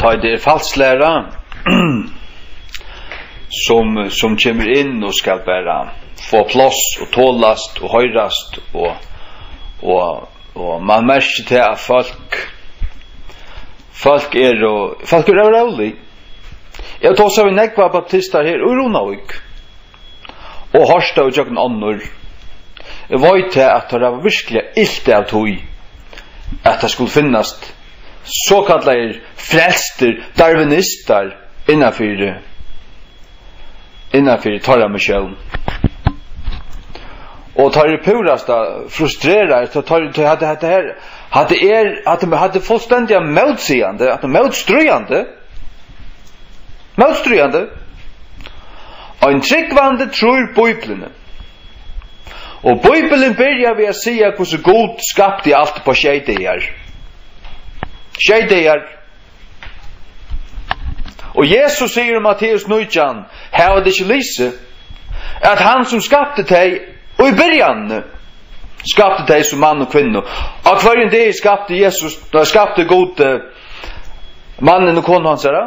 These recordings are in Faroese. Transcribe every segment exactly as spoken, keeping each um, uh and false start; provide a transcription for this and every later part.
Nei, tað er falsk læra, sum, sum kemur inn og skal bara fáa pláss og tolast og hoyrast og, og, og man merkir tað, at fólk, fólk eru, fólk eru órólig. Eg tosi við nógvar baptistar her í Runavík og hoyrt tað ígjøgnum onnur. Eg veit tað, at teir hava virkiliga ilt av tí, at tað skulu finnast sokallaðir frelstir darwinistar innanfyri, innanfyri teirra missión. Og teir eru púrasta frustreraðir, teir, teir, teir, hatta, hatta her, hatta er, hatta, hatta er fullstendiga mótsigandi, hatta er mótstríðandi. Mótstríðandi. Ein trúgvandi trýr Bíbliuni. Og Bíblian byrjar við at siga, hvussu Gud skapti alt upp á sjey dagar. Sjey dagar. Og Jesus sigur í Matteus nítjan, hava tit ikki lisið, at hann, sum skapti tey í byrjanini, skapti tey sum mann og kvinnu. Á hvørjum degi skapti Jesus, nei, skapti Gud, eh, mannin og konu hansara?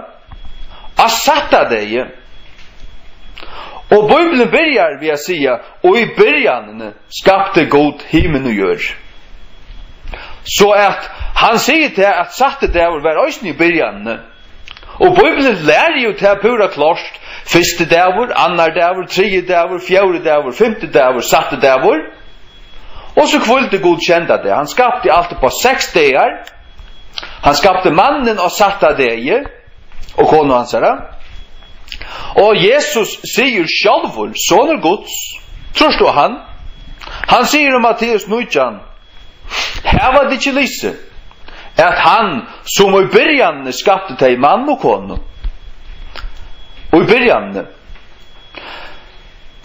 Á sætta degi. Og Bíblian byrjar við at siga, og í byrjanini skapti Gud himin og jørð. So at hann sigur tað, at sætti dagur var eisini í byrjanini. Og Bíblian lærir jo tað púra klárt. Fyrsti dagur, annar dagur, triði dagur, fjórði dagur, fimti dagur, sætti dagur. Og so hvíldi Gud sjeynda dag. Hann skapti alt upp á seks dagar. Hann skapti mannin á sætta degi og konu hansara. Og Jesus sigur sjálvur, sonur Guds, trýrt á hann. Hann sigur í Matteus nítjan, hava tit ikki lisið, at hann, sum í byrjanini skapti tey mann og konu, í byrjanini,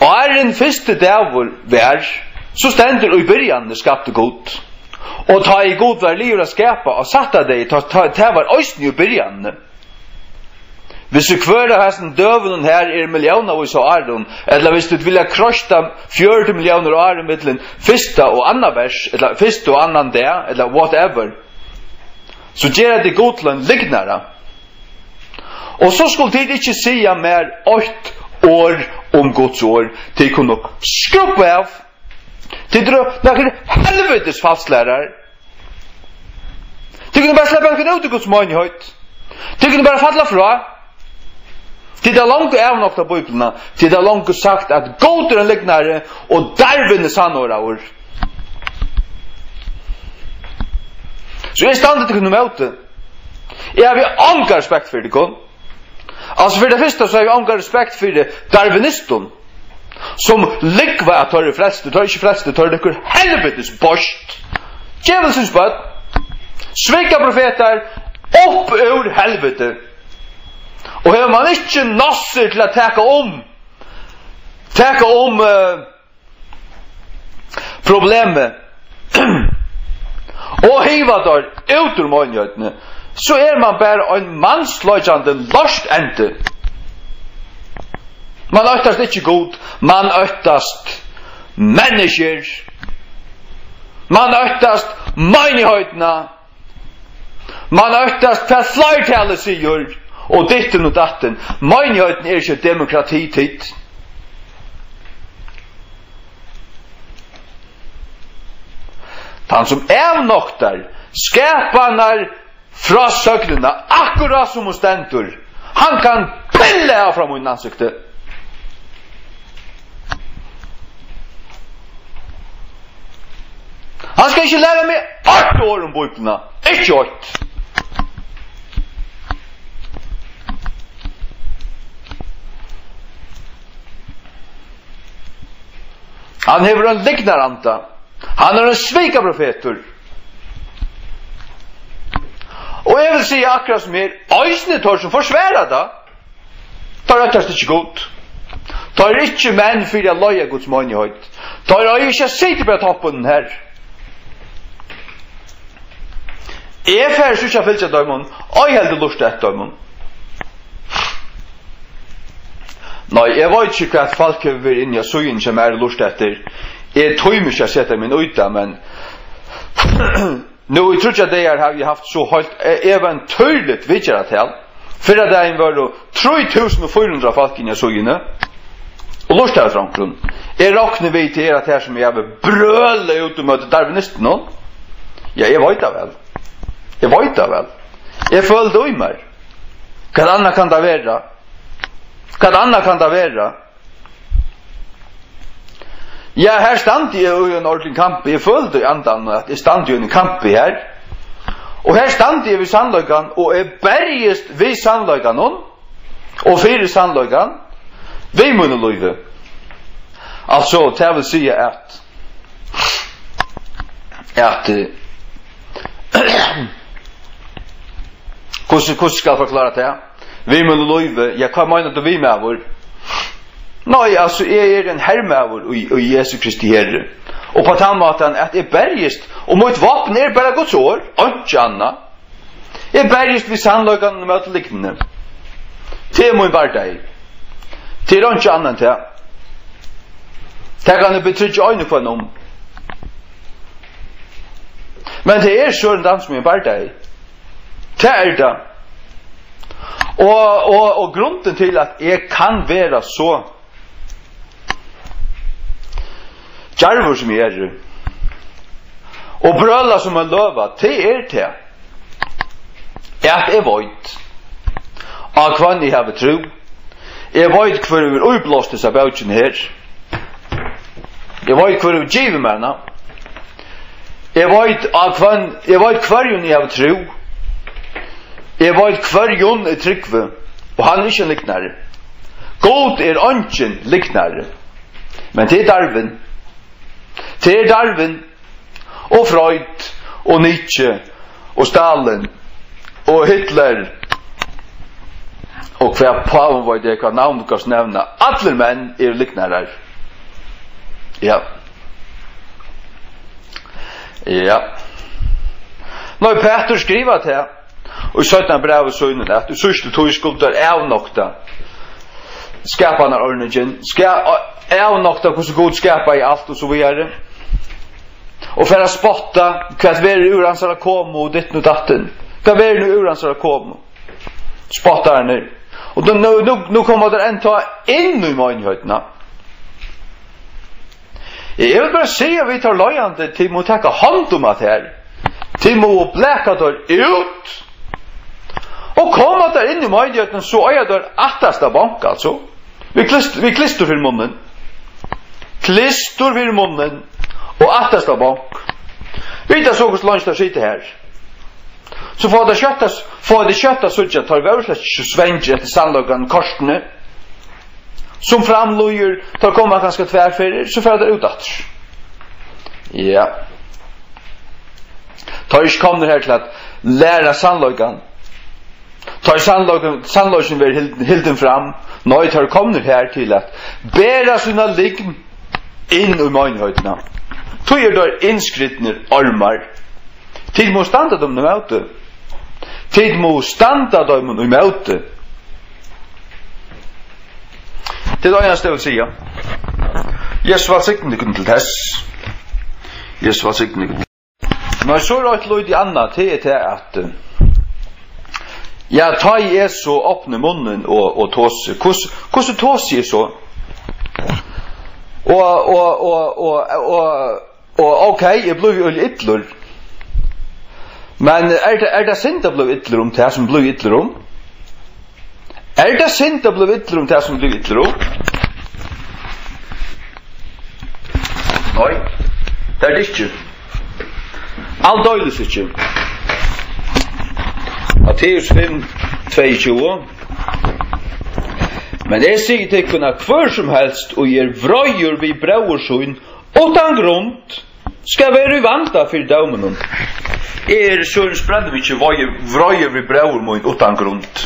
áðrenn fyrsti dagur var, so stendur, í byrjanini skapti Gud. Og tá ið Gud var liðugur at skapa á sætta degi, tá, tá, tað var eisini í byrjanini. Hvis í hvør av hasum døgunum her er milliónavís av árum, ella hvis tit vilja krosta fjøruti milliónir ár ímillum fyrsta og annað vers, ella fyrsta og annan dag, ella whatever, so gera tit Gud til ein lygnara. Og so skulu tit ikki siga mær eitt orð um Guds orð. Tit kunnu skrubba av. Tit eru nakrir helvitis falsklærarar. Tit kunnu bara sleppa tykkum út í Guds meinigheit. Tit kunnu bara falla frá. Tit hava longu avnoktað Bíbliuna. Tit hava longu sagt, at Gud er ein lygnari og Darwin er sannorðaður. So eg standi tykkum ímóti. Eg havi onga respekt fyri tykkum. Altso, fyri tað fyrsta, so havi eg onga respekt fyri darwinistum, sum lúgva, at teir eru frelstir. Teir eru ikki frelstir, teir eru nøkur helvitis borskt. Djevulsins børn. Svika profetar upp úr helviti. Og hevur mann ikki nossir til at taka um, taka um, eh, problemið og hiva teir út úr meinigheitini, so er mann bara ein mansleikjandi lortendi. Mann óttast ikki Gud, mann óttast menniskjur, mann óttast meinigheitina. Mann óttast, hvat fleirtalið sigur, og dittin og dattin. Meinigheitin er ikki eitt demokrati, tit. Tann sum avnoktar skapanarfrásøgnina, akkurát sum hon stendur, hann kann billa av frá mínum ansikti. Hann skal ikki læra meg eitt orð um Bíbliuna. Ikki eitt. Hann hevur ein lygnaranda. Hann er ein svikaprofetur. Og eg vil siga akkurát sum er, eisini teir sum forsvara tað. Teir óttast ikki Gud. Teir eru ikki menn fyri at leiða Guds meinigheit. Teir eiga ikki at sita bara á toppinum her. Eg fari so ikki at fylgja teimum, ei heldur lurta eftir teimum. Nei, eg veit ikki, hvat fólk hevur verið inni á síðuni hjá mær og lurta eftir. Eg tími ikki at seta meg inn í tað, men nú í tríggjar dagar havi eg havt so heilt e-, eventýrligt vitjanartal. Fyrradagin vóru trý túsund og fýra hundrað fólk inni á síðuni og lurtaðu eftir onkrum. Eg rokni við, tað er at tær sum eg havi brølað út ímóti darwinistunum. Ja, eg veit tað væl. Eg veit tað væl. Eg føli tað í mær. Hvat annað kann tað vera? Hvat annað kann tað vera? Ja, her standi eg í ein ordentligum kampi. Eg føli í andanum, at eg standi í einum kampi her. Og her standi eg við sannleikan, og eg berjist við sannleikanum, og fyri sannleikan, við mínum lívi. Altso, tað vil siga, at, at, eh, hvussu, hvussu skal eg forklára tað? Við mínum lívi, ja, hvat meinar tú við, maður? Nei, altso, eg eri ein hermaður í, í Jesu Kristi Herra. Og á tann mátan, at eg berjist, og mítt vápn er bara Guds orð, einki annað. Eg berjist við sannleikan móti lygnini. Tað er mín bardagi. Tað er einki annað enn tað. Tað kann eg betryggja ein og hvønn um. Men tað er sjálvandi tað sum er bardagi. Tað er tað. Og, og, og grundin til, at eg kann vera so djarvur, sum eg eri, og brøla sum ein løva, tað er tað, at eg veit, á hvønn eg havi trú. Eg veit, hvør hevur íblást hesa bókina her. Eg veit, hvør hevur givið mær hana. Eg veit, á hvønn, eg veit, hvørjum eg havi trú. Eg veit, hvørjum eg trúgvi, og hann er ikki ein lygnari. Gud er eingin lygnari. Men tað er Darwin. Tað er Darwin og Freud og Nietzsche og Stalin og Hitler og hvat pávin veit eg, hvat navn tú kanst nevna. Allir menn eru lygnarar. Ja. Ja. Nei, Petur skrivar tað. Og í seinna brævi sínum, at í síðstu tíð skuldu teir avnokta skapanarorningin, ska-, avnokta hvussu Gud skapaði alt og so víðari. Og fara at spotta, hvat verður úr hansara komu og ditten og datten. Hvat verður nú úr hansara komu? Spottararnir. Og nú, nú, nú, nú koma teir enntá inn í meinigheitina. Eg vil bara siga við teir leiðandi, tit mugu taka hond um at her. Tit mugu blaka teir út. Og koma teir inn í meinigheitini, so eiga teir aftasta bank, altso. Við klist-, við klistur fyri munnin. Klistur fyri munnin og aftasta bank. Vita so, hvussu leingi teir sita her. So fáa teir skjótt at, fáa teir skjótt at síggja, teir vóru slett ikki so svangir eftir sannleikanum kortini. Sum fram líður, teir koma kanska tvær ferðir, so fara teir út aftur. Ja. Teir eru ikki komnir her til at læra sannleikan. Tá ið sannleikin, sannleikin verður hild-, hildin fram, nei, teir eru komnir her til at bera sína lygn inn í meinigheitina. Tí eru teir innskrittnir ormar. Tit mugu standa teimum ímóti. Tit mugu standa teimum ímóti. Tað er tað einasta, eg vil siga. Jesus vælsigni tykkum til tess. Jesus vælsigni tykkum. Nei, so er eitt lítið annað, tað er tað, at, eh, ja, tá eg so opni munnin og, og tosi, hvussu, hvussu tosi eg so? Og, og, og, og, og, Og ok, eg blívi øgiliga illur. Men er tað, er tað synd at blíva illur um tað, sum blíva illur um? Er tað synd at blíva illur um tað, sum blíva illur um? Nei, tað er tað ikki. Aldeilis ikki. Matteus fimm, tveyogtjúgu. Men eg sigi tykkum, at hvør sum helst, ið er vreiður við bróður sín, uttan grund, skal vera í vanda fyri dóminum. Eg eri so spennandi ikki vreiður, vreiður við bróður mín uttan grund.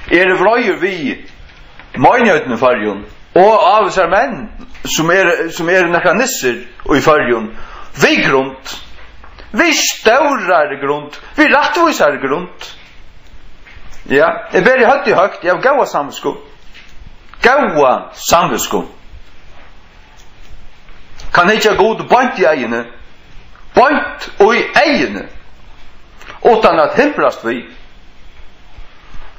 Eg eri vreiður við meinigheitini í Føroyum og av hesar menn, sum eru, sum eru nakrar nissur í Føroyum, við grund, við stórari grund, við rættvísari grund. Ja, eg beri høvdið høgt, eg havi góða samvitsku. Góða samvitsku. Kann hyggja Gud beint í eyguni, beint í eyguni, uttan at himbrast við.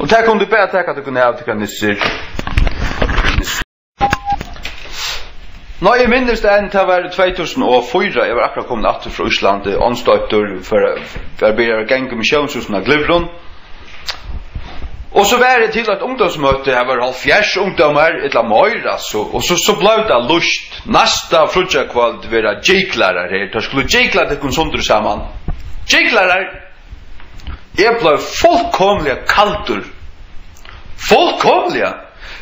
Og tað kunnu tit bara taka tykkum av, tykkum nissir. Nei, eg minnist enn, tað var í tvey túsund og fýra, eg var akkurát komin aftur frá Íslandi, ónstoyptur, fór, fór at byrja at ganga í Missiónshúsinum á Glyvrum. Og so var eg til eitt ungdómsmøti, har var hálvfjerðs ungdómar, ella meira, so, og so, so bleiv tað lýst. Næsta fríggjakvøld verða gyklarar her, teir skulu gykla tykkum sundur saman. Gyklarar! Eg bleiv fullkomiliga kaldur. Fullkomiliga!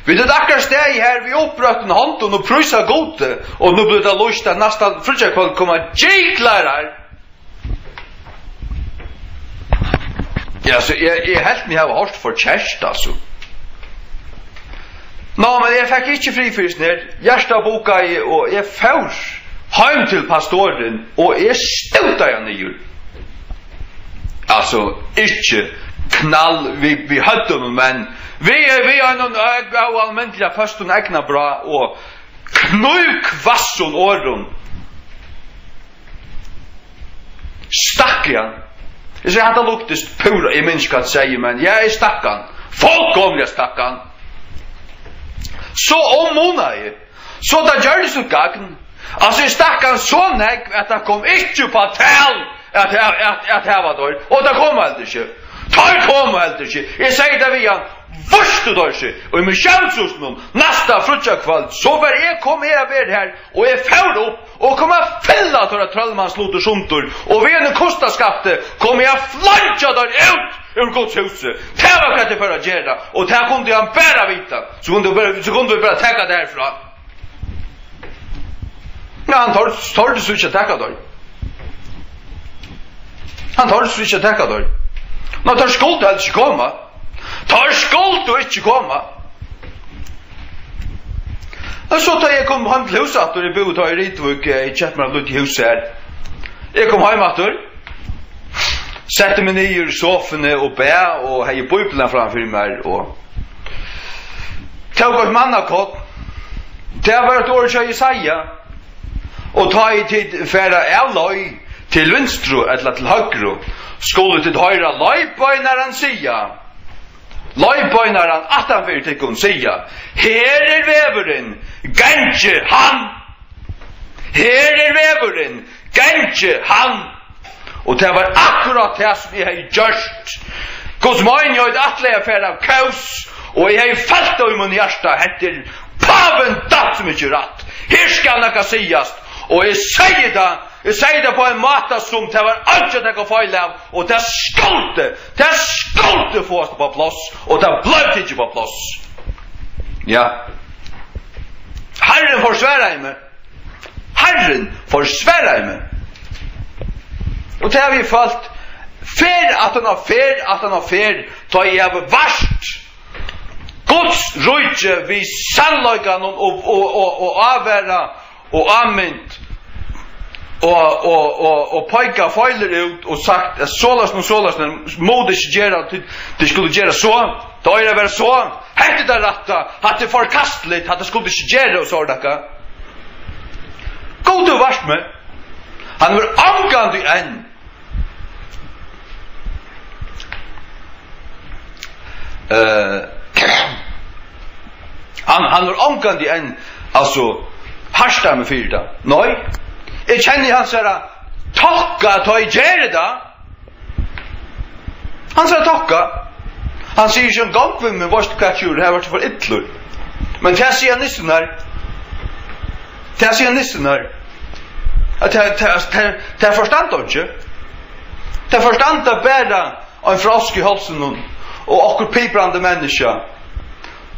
Vit høvdu akkurát staðið her við uppbreidtum hondum og prísað Gudi, og nú blívur tað lýst, at næsta fríggjakvøld koma gyklarar. Ja, so eg, eg helt meg hava hoyrt forkert, altso. Ná, men eg fekk ikki frið fyri sær. Hjartað bukaði, og eg fór heim til pastorin, og eg stútaði hann niður. Altso, ikki knall við, við høvdinum, men við, við einum ø-, óalmindiliga føstum eygnabrá og knívhvassum orðum. Stakk eg hann. Eg sigi, hatta luktist púra, eg minnist ikki, hvat eg segði, men ja, eg stakk hann. Fullkomiliga stakk hann. So ummunaði eg. So tað gjørdi sítt gagn. Altso, eg stakk hann so nógv, at tað kom ikki upp á tal at, at, at, at hava teir. Og tað kom heldur ikki. Teir komu heldur ikki. Eg segði tað við hann. Vístu teir seg, og í Missiónshúsinum næsta fríggjakvøld, so var eg, kom eg at vera har, og eg fór upp, og kom at fylla teirra trøllmannslutir sundur, og við einum kustaskafti kom eg at fleingja teir út, úr Guds húsi. Tað var hvat tey fóru at gera, og tað kundi hann bara vita. So kundi bara, so kundu vit bara taka tað herfrá. Ja, hann tor-, tordi so ikki at taka teir. Hann tordi so ikki at taka teir. Nei, teir skuldu helst ikki koma. Teir skuldu ikki koma. Og so tá eg kom heim til hús aftur, eg búði tá í Rituvík, eg keypti mær eitt lítið hús har. Eg kom heim aftur, setti meg niður í sofuni og bað og hevði Bíbliuna framfyri mær og tók eitt mannakorn. Tað var eitt orð hjá Jesaja. Og tá ið tit fara av leið til vinstru ella til høgru, skulu tit hoyra leiðbeinaran siga, leiðbeinaran aftan fyri tykkum siga: Her er vegurin, gangið hann. Her er vegurin, gangið hann. Og tað var akkurát tað, sum eg hevði gjørt. Guds meinigheit ætlaði at fara av kós, og eg hevði felt tað í mín hjarta: Hetta er pávin, datt sum ikki rætt. Her skal nakað sigast. Og eg segði tað, eg segði tað á ein máta, sum tað var einki at taka feil av, og tað skuldi, tað skuldi fáast upp á pláss, og tað bleiv tikið upp á pláss. Ja. Harrin forsvaraði meg. Harrin forsvaraði meg. Og tað havi eg følt ferð aftan á ferð aftan á ferð, tá eg havi vart Guds ríki við sannleikanum og, og, og, og ávara og ámynd og, og, og, og peika feilir út og sagt, at soleiðis og soleiðis mugu tit ikki gera, tit, tit skulu gera so, tað eigur at vera so, hetta er tað rætta, hatta er forkastiligt, hatta skulu tit ikki gera og so er tað. Gud hevur vart meg. Hann hevur ongantíð enn. Eh, hann, hann hevur ongantíð enn, altso, hartað meg fyri tað. Nei, eg kenni hansara tokka, tá eg geri tað. Hansara tokka. Hann sigur ikki eingong við meg: Veitst tú hvat, Sjúrður, her vart tú for illur. Men tað siga nissarnir. Tað siga nissarnir. At tað, tað, tað, tað forstanda einki. Tað forstanda bara ein frosk í hálsinum og okkurt piprandi menniskja,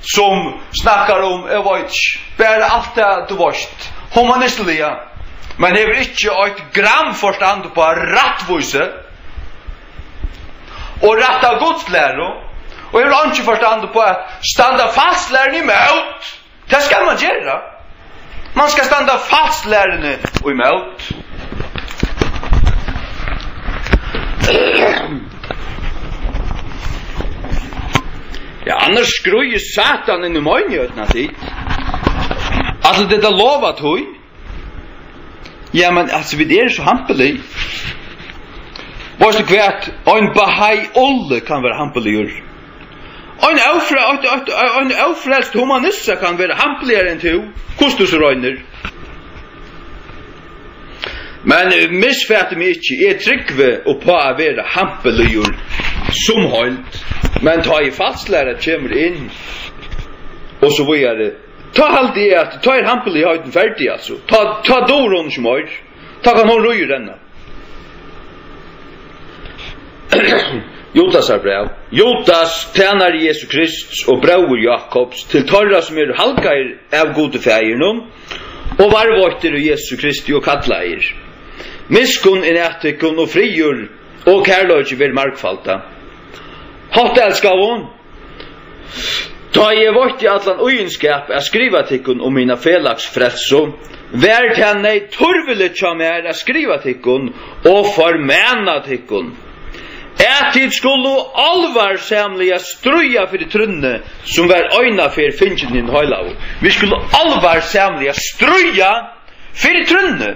sum snakkar um, eg veit ikki, bara alt tað, tú veitst, humanistiskt, men hevur ikki eitt gram forstand upp á rættvísi og rætta Guds læru, og hevur einki forstand upp á at standa falslæruni ímót. Tað skal man gera. Man skal standa falslæruni ímót. Ja, annars skríður Satan inn í meinigheitini, tit. Altso, tað er lov at tí. Ja, men altso, vit eru so hampilig. Veitst tú hvat? Ein Bahá'í Ullah kann vera hampilig. Ein ófre-, ein, ein, ein ófrelst humanista kann vera hampiligari enn tú, hvussu tú so roynir. Men, eh, misfata meg ikki, eg trúgvi upp á at vera hampiligur sum heild, men tá ið falslæra kemur inn, og so víðari, tá haldi eg, at tá er hampiligheiturin ferdig, altso. Tá, tá dugir hon ikki meir. Tá kann hon ríður renna. Judasar bræv. Judas, tænari Jesu Krists og bróðir Jakobs, til teirra, sum eru halgaðir av Gudi Faðirinum og varðveittir í Jesu Kristi og kallaðir. Miskunn er nær tykkum og friður og kærleiki veri margfalda. Háttelskaðu, tá eg veitti allan íðinskap at skriva tykkum um mína felags frelsu, var tað neyðtørviligt hjá mær at skriva tykkum og formana tykkum, at tit skulu álvarsamliga stríða fyri trúnni, sum var einaferð fingin hinum heilagu. Vit skulu álvarsamliga stríða fyri trúnni.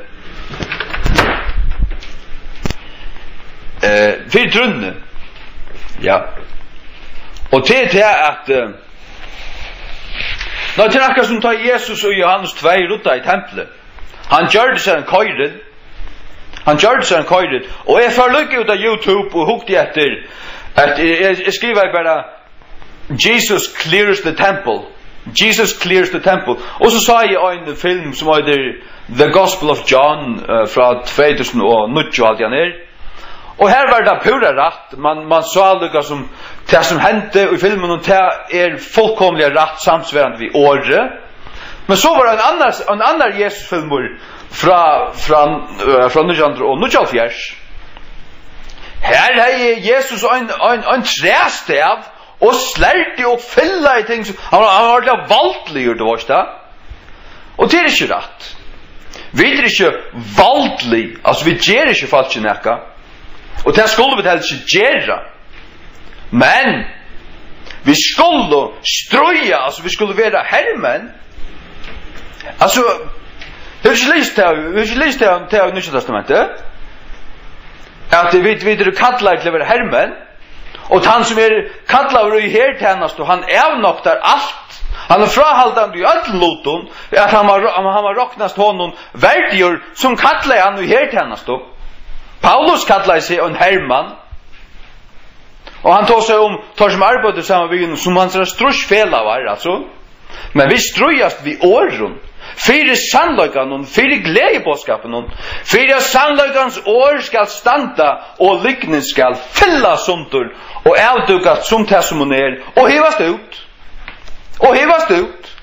Eh, fyri trúnni. Ja. Og til tað at, eh, nei, tað er akkurát sum tá Jesus og Jóhannes tvey ruddaði templið. Hann gjørdi sær ein koyril. Hann gjørdi sær ein koyril. Og eg fór líka út á YouTube og hugdi eftir, at eg, eg, eg skrivaði bara, "Jesus clears the temple." Jesus clears the temple. Og so sá eg ein film sum eitur The Gospel of John, eh, frá tvey túsund og níggju, haldi eg hann er. Og her var tað púra rætt. Man, man sá líka sum tað sum hendi í filminum, tað er fullkomiliga rætt samsvarandi við orðið. Men so var ein annar, ein annar Jesus-filmur frá, frá, eh, frá nítjan hundrað og níggjuoghálvfjerðs. Her hevði Jesus ein, ein, ein træstav og slærdi og fillaði ting, sum, hann var, hann var ordiliga valdigur, tú veist tað. Og tað er ikki rætt. Vit eru ikki valdilig, altso, vit gera ikki fólki nakað. Og tað skulu vit helst ikki gera. Men vit skulu stríða, altso, vit skulu vera hermenn. Altso, hevur ikki lisið tað, hevur ikki lisið tað, tað í Nýggja Testamenti? At vit, vit eru kallaðir til at vera hermenn. Og tann sum er kallaður í hertænastu, hann avnoktar alt. Hann er fráhaldandi í øllum lutum, at hann má, hann má roknast honum verdigur, sum kallaði hann í hertænastu. Paulus kallaði seg ein hermann. Og hann tosaði um teir, sum arbeiddu saman við honum, sum hansara stríðsfelagar, altso. Men vit stríðast við orðum, fyri sannleikanum, fyri gleðiboðskapinum, fyri at sannleikans orð skal standa og lygnin skal fylla sundur og avdúkast sum tað, sum hon er, og hivast út. Og hivast út.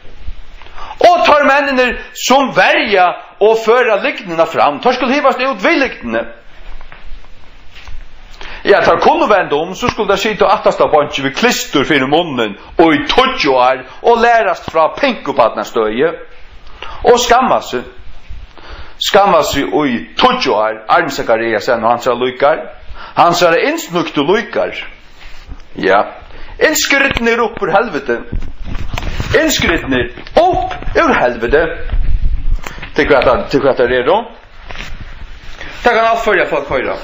Og teir menninir, sum verja og føra lygnina fram, teir skulu hivast út við lygnini. Ja, teir kunnu venda um, so skulu teir sita á aftasta bonki við klistur fyri munnin og í tíggju ár og lærast frá pinkubarnastøði og skamma seg. Skamma seg í tíggju ár, Arne Zachariasen og hansara líkar, hansara innsnøktu líkar. Ja. Innskritin er upp úr helviti. Innskritin er upp úr helviti. Til hvat, til hvat er tað? Tað kann alt Føroya fólk hoyra.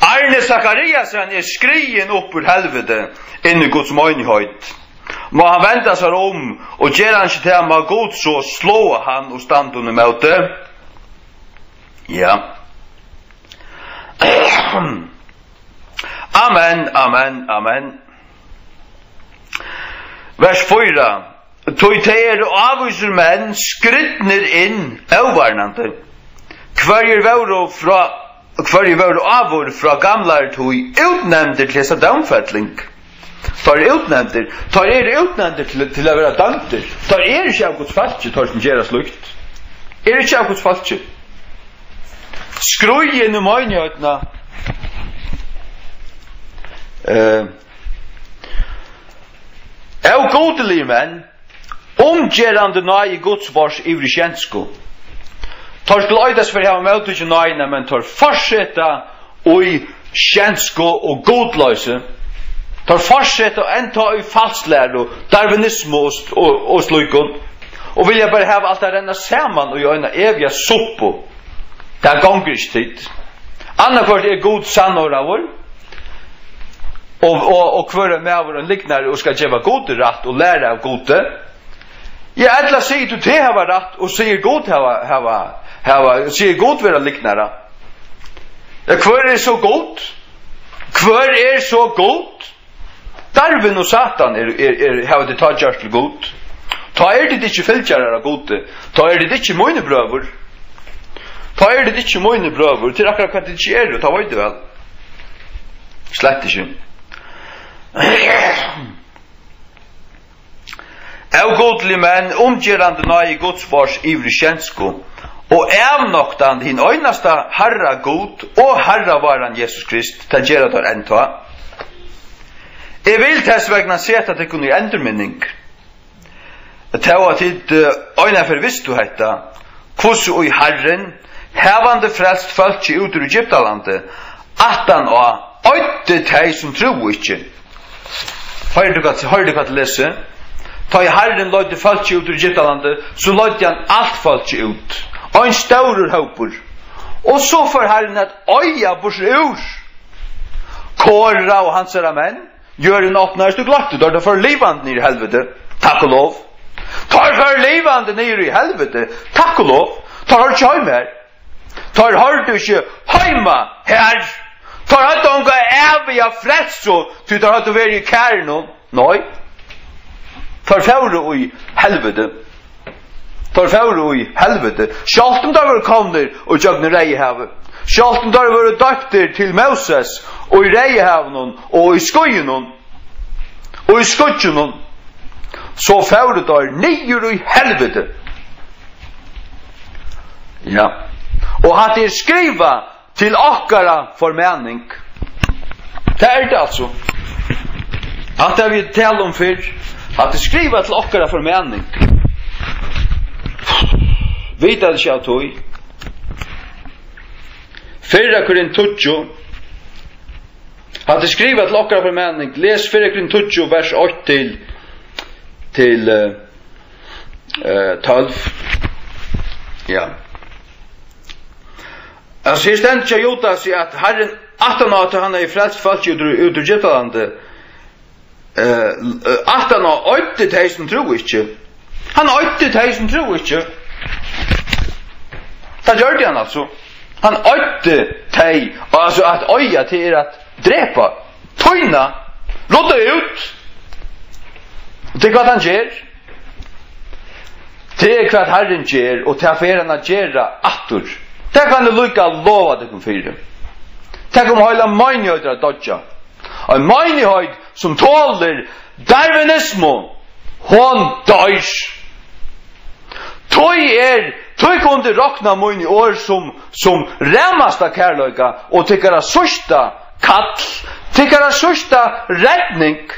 Arne Zachariasen er skriðin upp úr helviti inn í Guds meinigheit. Má hann venda sær um og gera hann ikki tað, má Gud so sláa hann og standa honum ímóti. Ja. Amen, amen, amen. Vers fýra. Tí tey eru ávísir menn, skridnir inn óvarnandi. Hvørjir vóru frá, hvørjir vóru áður frá gamlari tíð útnevndir til hesa dómfelling. Teir eru útnevndir. Teir eru útnevndir til, til at vera dømdir. Teir eru ikki av Guds fólki, teir sum gera slíkt. Eru ikki av Guds fólki. Skríð inn í meinigheitina. Eh, ógudiligir menn, umgerandi náði Guds várs yvir í skjensku. Teir skulu eitast fyri at hava móttikið náðina, men teir fortseta í skjensku og gudloysi. Teir fortseta enntá í falsklæru, darwinismu og, og, og slíkum, og vilja bara hava alt at renna saman í eina eviga suppu. Tað gongur ikki, tit. Annaðhvørt er Gud sannorðaður, og, og, og hvør er maður ein lygnari og skal geva Gudi rætt og læra av Gudi. Ja, ella sigur tú, teg hava rætt, og sigur Gud hava, hava, hava, sigur Gud vera lygnara. Ja, hvør er so Gud? Hvør er so Gud? Darwin og Satan er, er, er, hava tit tá gjørt til Gud. Tá eru tit ikki fylgjarar av Gudi. Tá eru tit ikki mínir brøður. Tá eru tit ikki mínir brøður. Tað er akkurát hvat tit ikki eru, tað veit eg væl. Slett ikki. Ógudiligir menn, umgerandi náði Guds várs yvir í skjensku, og avnoktandi hin einasta Harra Gud og Harra váran Jesus Krist, tað gera teir enntá. Eg vil tess vegna seta tykkum í endurminning, tó at tit, eh, einaferð vistu hetta, hvussu ið Harrin, havandi frelst fólkið út úr Egyptalandi, aftaná oyddi tey, sum trúðu ikki. Hoyrir tú hvat, hoyrir tú hvat eg lesi? Tá ið Harrin leiddi fólkið út úr Egyptalandi, so leiddi hann alt fólkið út. Ein stórur hópur. Og so fór Harrin at oyða burtur úr. Kora og hansara menn. Jørðin opnaðist og gloymdi teir, teir fóru livandi niður í helviti. Takk og lov. Teir fóru livandi niður í helviti. Takk og lov. Teir hoyrdu ikki heima her. Teir hoyrdu ikki heima her. Teir høvdu onga æviga frelsu, tí teir høvdu verið í karinum. Nei. Teir fóru í helviti. Teir fóru í helviti. Sjálvt um teir vóru komnir og gjøgnum Reyðahavið. Sjálvt um teir vóru doyptir til Móses og í Reyðahavinum og í skýinum og í skýggjunum, so fóru teir niður í helviti. Ja. Og hatta er skrivað til okkara formaning. Tað er tað altso. Hatta hava vit talað um fyrr. Hatta er skrivað til okkara formaning. Vita tað ikki av tí. Fyrra Korint tíggju. Hatta er skrivað til okkara formaning. Les Fyrra Korint tíggju, vers eitt til, til, eh, eh, tólv. Ja. Altso, her stendur hjá Judasi, at Harrin, aftan á at hann hevði frelst fólkið út úr, út úr Egyptalandi, eh, eh, aftan á, oyddi tey, sum trúðu ikki. Hann oyddi tey, sum trúðu ikki. Tað gjørdi hann altso. Hann oyddi tey, og altso, at oyða, tað er at drepa, týna, rudda út. Og tað er hvat hann ger. Tað er hvat Harrin ger, og tað fer hann at gera aftur. Tað kann eg líka lova tykkum fyri. Tað koma heilar meinigheiter at doyggja. Ein meinigheit, sum tolir darwinismu, hon doyr. Tí er, tí kundi rokna míni orð sum, sum ramasta kærleika og tykkara síðsta kall, tykkara síðsta redning.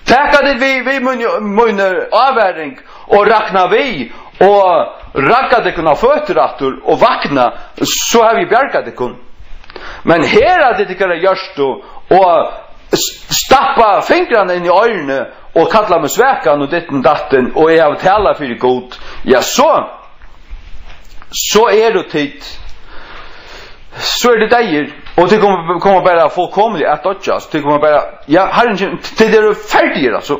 Taka tit við, við míni, míni ávaring og rakna við og ragga tykkum á føtur aftur og vakna, so havi eg bjargað tykkum. Men her er tit tykkara hjørtu og s-, stappa fingrarnar inn í oyruni og kalla meg svakan og ditten datten, og eg havi talað fyri Gud, ja, so, so eru tit, so eru tit deyðir, og tit koma, koma bara fullkomiliga at doyggja, so tit koma bara, ja, Harrin kemur, tit eru ferdigir, altso.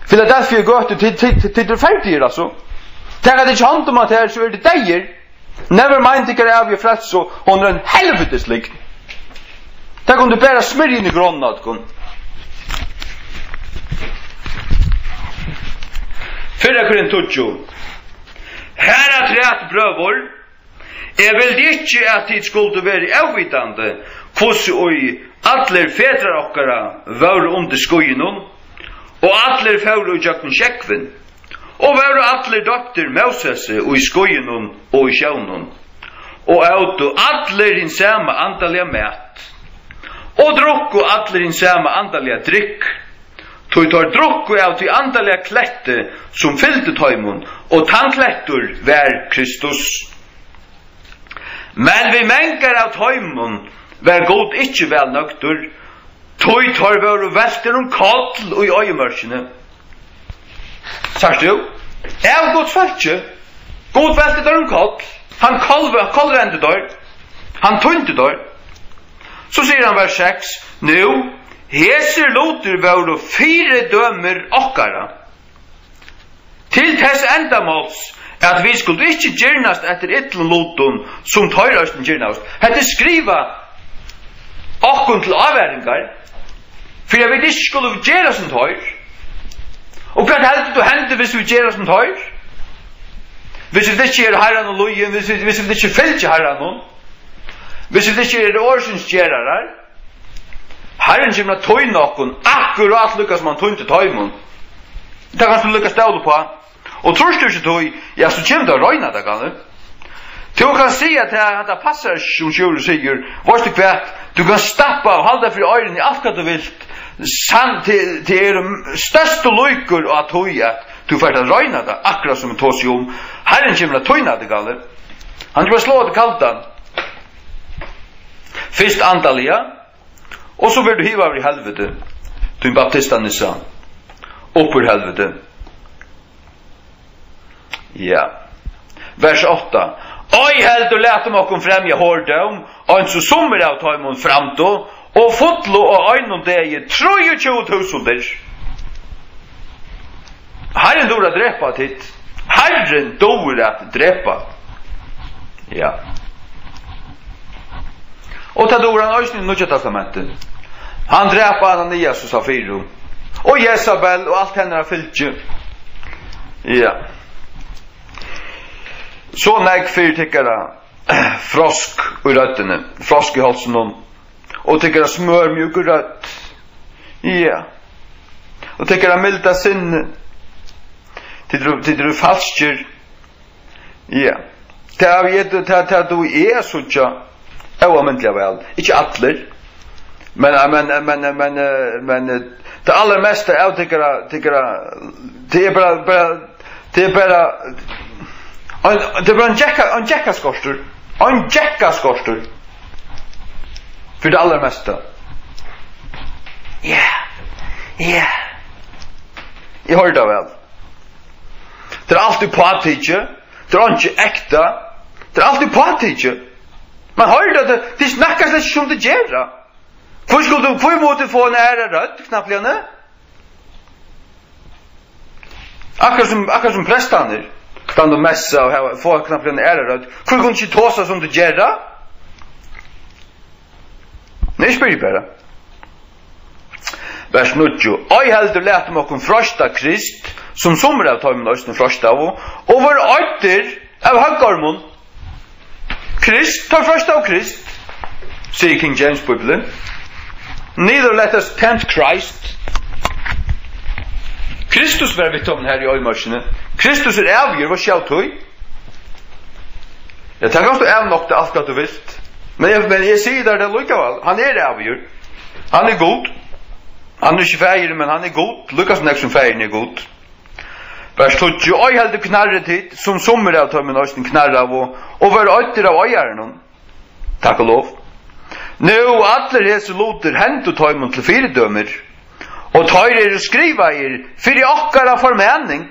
Filadelfia gøtu, tit, tit, tit eru ferdigir, altso. Taka tit ikki hond um at her, so eru tit deyðir. Never mind, tykkara ævigu frelsu, hon er ein helvitis lygn. Tað kunnu tit bara smyrja inn í grønina á tykkum. Fyrra Korint tíggju. Harafturat, brøður, eg vildi ikki, at tit skuldu verið óvitandi, hvussu ið allir fedrar okkara vóru undir skýinum, og allir fóru ígjøgnum sjógvin. Og vóru allir doyptir Mósesi í skýinum og í sjónum, og ótu allir hin sama andaliga mat, og drukku allir hin sama andaliga drykk, tí teir drukku av tí andaliga kletti, sum fylgdi teimum, og tann klettur var Kristus. Men við mangar av teimum var Gud ikki væl nøgdur, tí teir vóru veltir um koll í oyðimørkini. Sært tú? Av Guds fólki. Gud velti teir um koll. Hann kollve-, kollrendi teir. Hann týndi teir. So sigur hann, vers seks: Nú, hesir lutir vóru fyridømir okkara, til tess endamáls, at vit skuldu ikki girnast eftir illum lutum, sum teir eisini girnaðust. Hetta er skrivað okkum til ávaringar, fyri at vit ikki skulu gera sum teir. Og hvat heldur tú hendir, hvis vit gera sum teir? Hvis vit ikki eru Harranum lýðin, hvis vit, hvis vit ikki fylgja Harranum, hvis vit ikki eru orðsins gerarar, Harrin kemur at týna okkum akkurát líka sum hann týndi teimum. Tað kanst tú líka stóla uppá. Og trýrt tú ikki tí, ja, so kemur tú at royna tað, kann tú. Tú kanst siga, at hatta passar ikki, sum Sjúrður sigur. Veitst tú hvat? Tú kanst stappa og halda fyri oyruni alt hvat tú vilt. Sann, tað, tað eru størstu líkur á tí, at tú fert at royna tað, akkurát sum eg tosi um. Harrin kemur at týna tað, kann tú. Hann kemur at sláa teg kaldan. Fyrst andaliga, og so verður tú hivaður í helviti, tín baptistanissa, upp úr helviti. Ja. Vers átta. Ei heldur latum okkum fremja hordóm, eins og summir av teimum framdu, og fullu á einum degi trýogtjúgu túsundir. Harrin dugir at drepa tit. Harrin dugir at drepa. Ja. Og tað dugir hann eisini í Nýggja Testamenti. Hann drap Ananias og Safiru. Og Jesabel og alt hennara fylgi. Ja. So nógv fyri tykkara frosk í røddini, frosk í hálsinum, og tykkara smørmjúku rødd. Ja. Og tykkara milda sinni. Tit eru, tit eru falskir. Ja. Tað havi eg, tað, tað dugi eg at síggja óalmindiliga væl. Ikki allir. Men, men, men, men, eh, men, eh, tað allarmesta av tykkara, tykkara, tað er bara, bara, tað er bara, ein, tað er bara ein gekka-, ein gekkaskortur. Ein gekkaskortur. Fyri tað allarmesta. Ja. Ja. Eg hoyri tað væl. Tað er altíð pátikið. Tað er einki ekta. Tað er altíð pátikið. Man hoyrir tað, tað, tað snakkar slett ikki sum tað gera. Hví skuldi, hví mátti fáa eina aðra rødd, knappliga? Akkurát sum, akkurát sum prestarnir. Standa og messa og hava, fáa knappliga eina aðra rødd. Hví kunnu ikki tosa sum tað gera? Nei, eg spyrji bara. Vers níggju. Ei heldur latum okkum freista Krist, sum summir av teimum eisini freistaðu, og vóru oyddir av høggormum. Krist, teir freistaðu Krist, sigur King James Bíblian. Neither let us tempt Christ. Kristus var við teimum her í oyðimørkini. Kristus er ævigur, vit sjá tí. Ja, tað kanst tú avnokta alt hvat tú vilt. Men eg, men eg sigi tær tað allíkavæl. Hann er ævigur. Hann er Gud. Hann er ikki faðirin, men hann er Gud. Líka sum nógv sum faðirin er Gud. Vers tíggju. Ei heldur knarrið tit, sum summir av teimum eisini knarraðu, og, og vóru oyddir av oyðaranum. Takk og lov. Nú, allir hesir lutir hendu teimum til fyridømir, og teir eru skrivaðir fyri okkara formaning.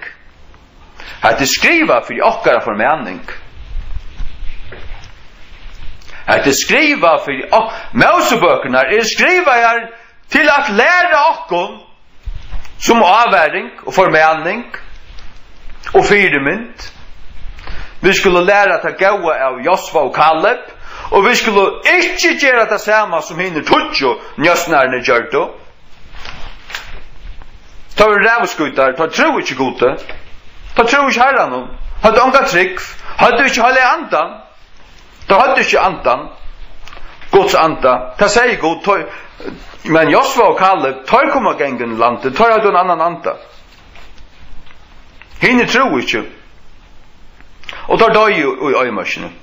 Hetta er skrivað fyri okkara formaning. Hetta er skrivað fyri ok-, Mósebøkurnar eru skrivaðar til at læra okkum sum ávaring og formaning og fyrimynd. Vit skulu læra tað góða av Josva og Kaleb, og vit skulu ikki gera tað sama sum hinir tíggju njósnararnir gjørdu. Teir vóru ræðuskítar, teir trúðu ikki Gudi, teir trúðu ikki Harranum, høvdu onga trúgv, høvdu ikki Heilaga Andan. Teir høvdu ikki Andan, Guds Anda. Tað segði Gud, teir, men Josva og Kaleb, teir komu at ganga inn í landið, teir høvdu ein annan anda. Hinir trúðu ikki. Og teir doyðu í oyðimørkini.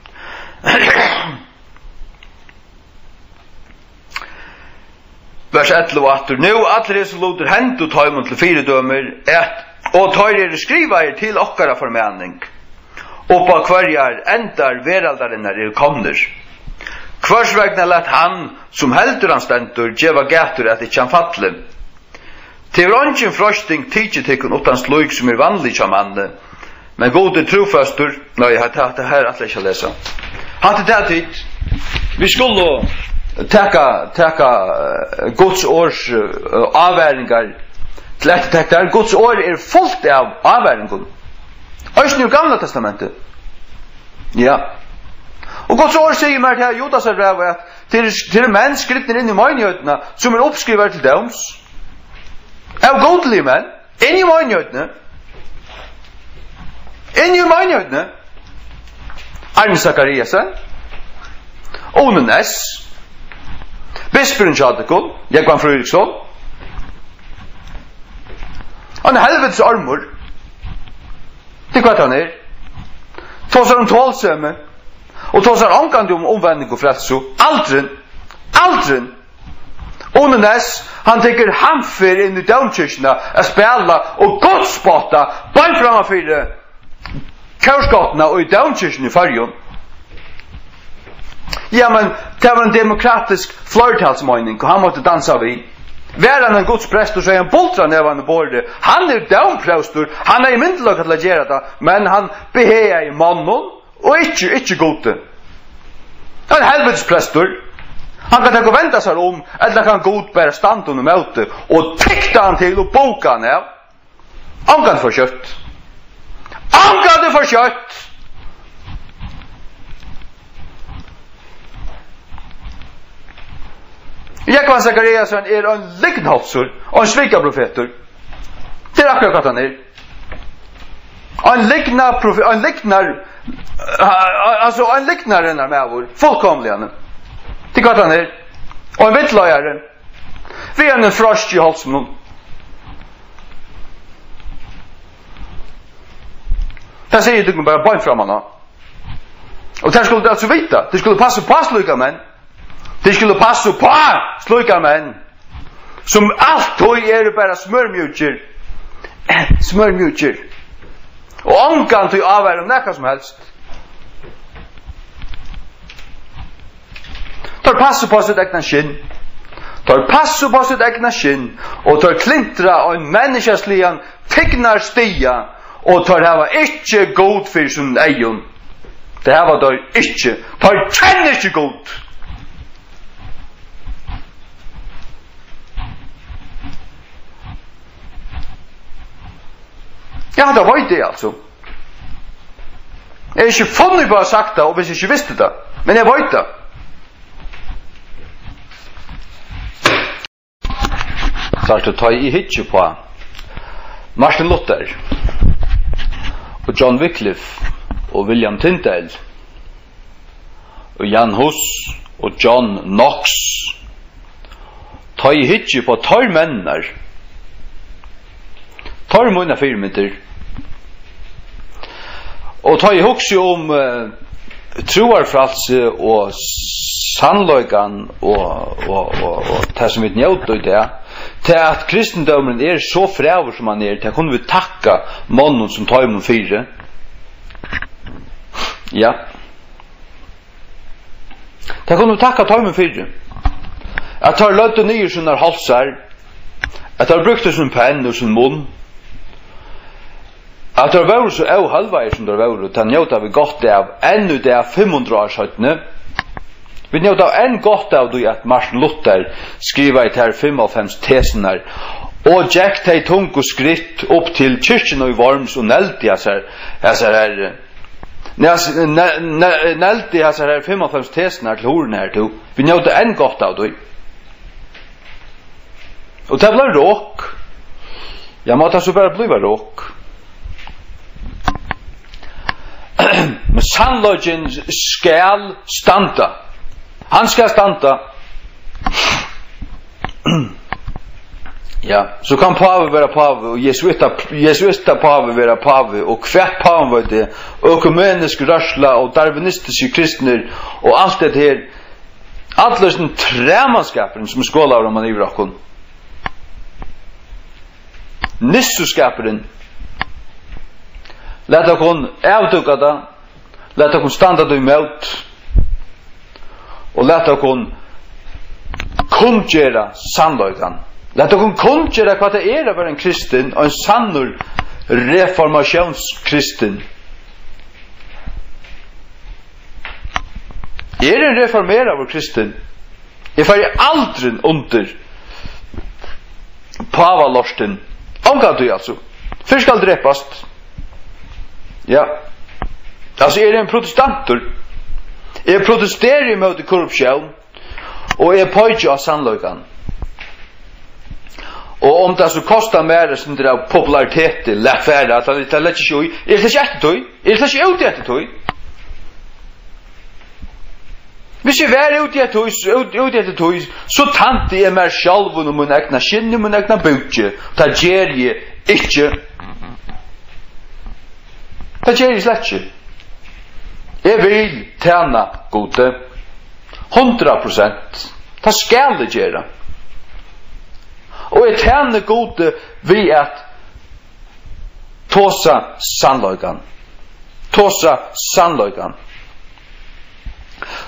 Vers ellivu aftur. Nú, allir hesir lutir hendu teimum til fyridømir, at, og teir eru skrivaðir til okkara formaning, upp á hvørjar endar veraldarinnar eru komnir. Hvørs vegna læt hann, sum heldur hann stendur, geva gætur, at ikki hann falli? Tað hevur eingin freisting tikið tykkum uttan slík, sum er vanlig hjá manni, men Gud er trúfastur. Nei, hatta, hatta her ætli eg ikki at lesa. Hatta er tað, tit. Vit skulu taka, taka, eh, Guds orðs, eh, ávaringar til eftirtektar. Guds orð er fult av ávaringum. Eisini í Gamla Testamenti. Ja. Og Guds orð sigur mær til Judasar bræv, at til, til menn skridnir inn í meinighetina, sum er uppskrivaðir til dóms. Av gudligir menn. Inn í meinigheitini. Inn í meinigheitini. Arne Zachariasen. Uni Næss. Bispurin hjá tykkum, Jógvan Fríðriksson. Hann er helvitis ormur. Tað er hvat hann er. Tosar um tolsemi. Og tosar ongantíð um umvending og frelsu. Aldrin. Aldrin. Uni Næss, hann tekur hamfir inn í dómkirkjuna at spæla og gottspotta beint framman fyri kórskáttina í dómkirkjuni í Føroyum. Ja, men tað var ein demokratisk fleirtalsmeining, og hann mátti dansa við. Var hann ein Guds prestur, so hevði hann bultrað nevan í borðið. Hann er dómpróstur, hann hevði myndugleika til at gera tað, men hann behagaði monnum. Og ikki, ikki Gudi. Ein helvitis prestur. Hann kann taka og venda sær um, ella kann Gud bara standa honum ímóti og tikta hann til og bóka hann av. Ongantíð for skjótt. Ongantíð for skjótt. Jógvan Zachariasen er ein lygnhálsur og ein svikaprofetur. Tað er akkurát hvat hann er. Ein lygnar profe-, ein lygnar A-, a-, altso, ein lygnarinnar maður, fullkomliga. Tað er gott, hann er. Og ein villleiðari. Við einum froski í hálsinum. Tað sigi eg tykkum bara beint framman á. Og tað skulu tit altso vita. Tit skulu passa upp á slíkar menn. Tit skulu passa upp á slíkar menn, sum altíð eru bara smørmjúkir. Smørmjúkir. Og ongantíð ávarar um nakað sum helst. Teir passa upp á sítt egna skinn. Teir passa upp á sítt egna skinn, og teir klintra ein menniskjaligan tignarstiga, og teir hava ikki Gud fyri sínum eygum. Tað hava teir ikki. Teir kenna ikki Gud. Ja, tað veit eg altso. Eg hevði ikki funnið upp á at sagt tað, um eg ikki visti tað. Men eg veit tað. Sært tú, tá eg hyggi upp á Martin Luther og John Wycliffe og William Tyndale og Jan Hus og John Knox, tá eg hyggi upp á teir menninar, teir eru mínar fyrimyndir. Og tá eg hugsi um, eh, trúarfrælsi og sannleikan og, og, og, og tað, sum vit njóta í dag, tað, at kristindómurin er so frægur, sum hann er, tað kunnu vit takka monnum sum teimum fyri. Ja. Tað kunnu vit takka teimum fyri, at teir løgdu niður sínar hálsar, at teir brúktu sín penn og sín munn, at teir vóru so óhølvaðir, sum teir vóru. Tað njóta vit gott av enn í dag, fimm hundrað ár seinni. Vit njóta enn gott av tí, at Martin Luther skrivaði tær fimmoghálvfems tesurnar og gekk tey tungu skritt upp til kirkjuna í Worms og negldi hasar, hasar her, ne-, ne-, ne-, negldi hasar her fimmoghálvfems tesurnar til hurðina her, tú. Vit njóta enn gott av tí. Og tað bleiv rok. Ja, má tað so bara blíva rok. Men sannleikin skal standa. Hann skal standa. Ja, so kann pávi vera pávi, og jesuita, jesuita pávi vera pávi, og hvat pávin veit eg, og økumenisk rørsla, og darwinistiskir kristnir, og alt det her. Allur hesin træmanskapurin, sum er skolaður oman yvir okkum. Nissuskapurin. Lat okkum avdúka tað. Lat okkum standa tí ímót. Og lat okkum kunngera sannleikan. Lat okkum kunngera, hvat tað er at vera ein kristin, ein sannur reformatiónskristin. Eg eri ein reformeraður kristin. Eg fari aldrin undir pávalortin. Ongantíð, altso. Fyrr skal drepast. Ja. Altso, eg eri ein protestantur. Eg protesteri ímóti korruptión, og eg peiki á sannleikan. Og um tað so kostar mær eitt sindur av populariteti, lat fara, tað, tað leggi eg ikki í. Eg eri slett ikki eftir tí. Eg eri slett ikki úti eftir tí. Hvis eg var úti eftir tí, út, úti eftir tí, so tænti eg mær sjálvum og mín egna skinni og mín egna búki. Tað geri eg ikki. Tað geri eg slett ikki. Eg vil tæna Gudi. Hundrað prosent. Tað skal eg gera. Og eg tæni Gudi við at tosa sannleikan. Tosa sannleikan.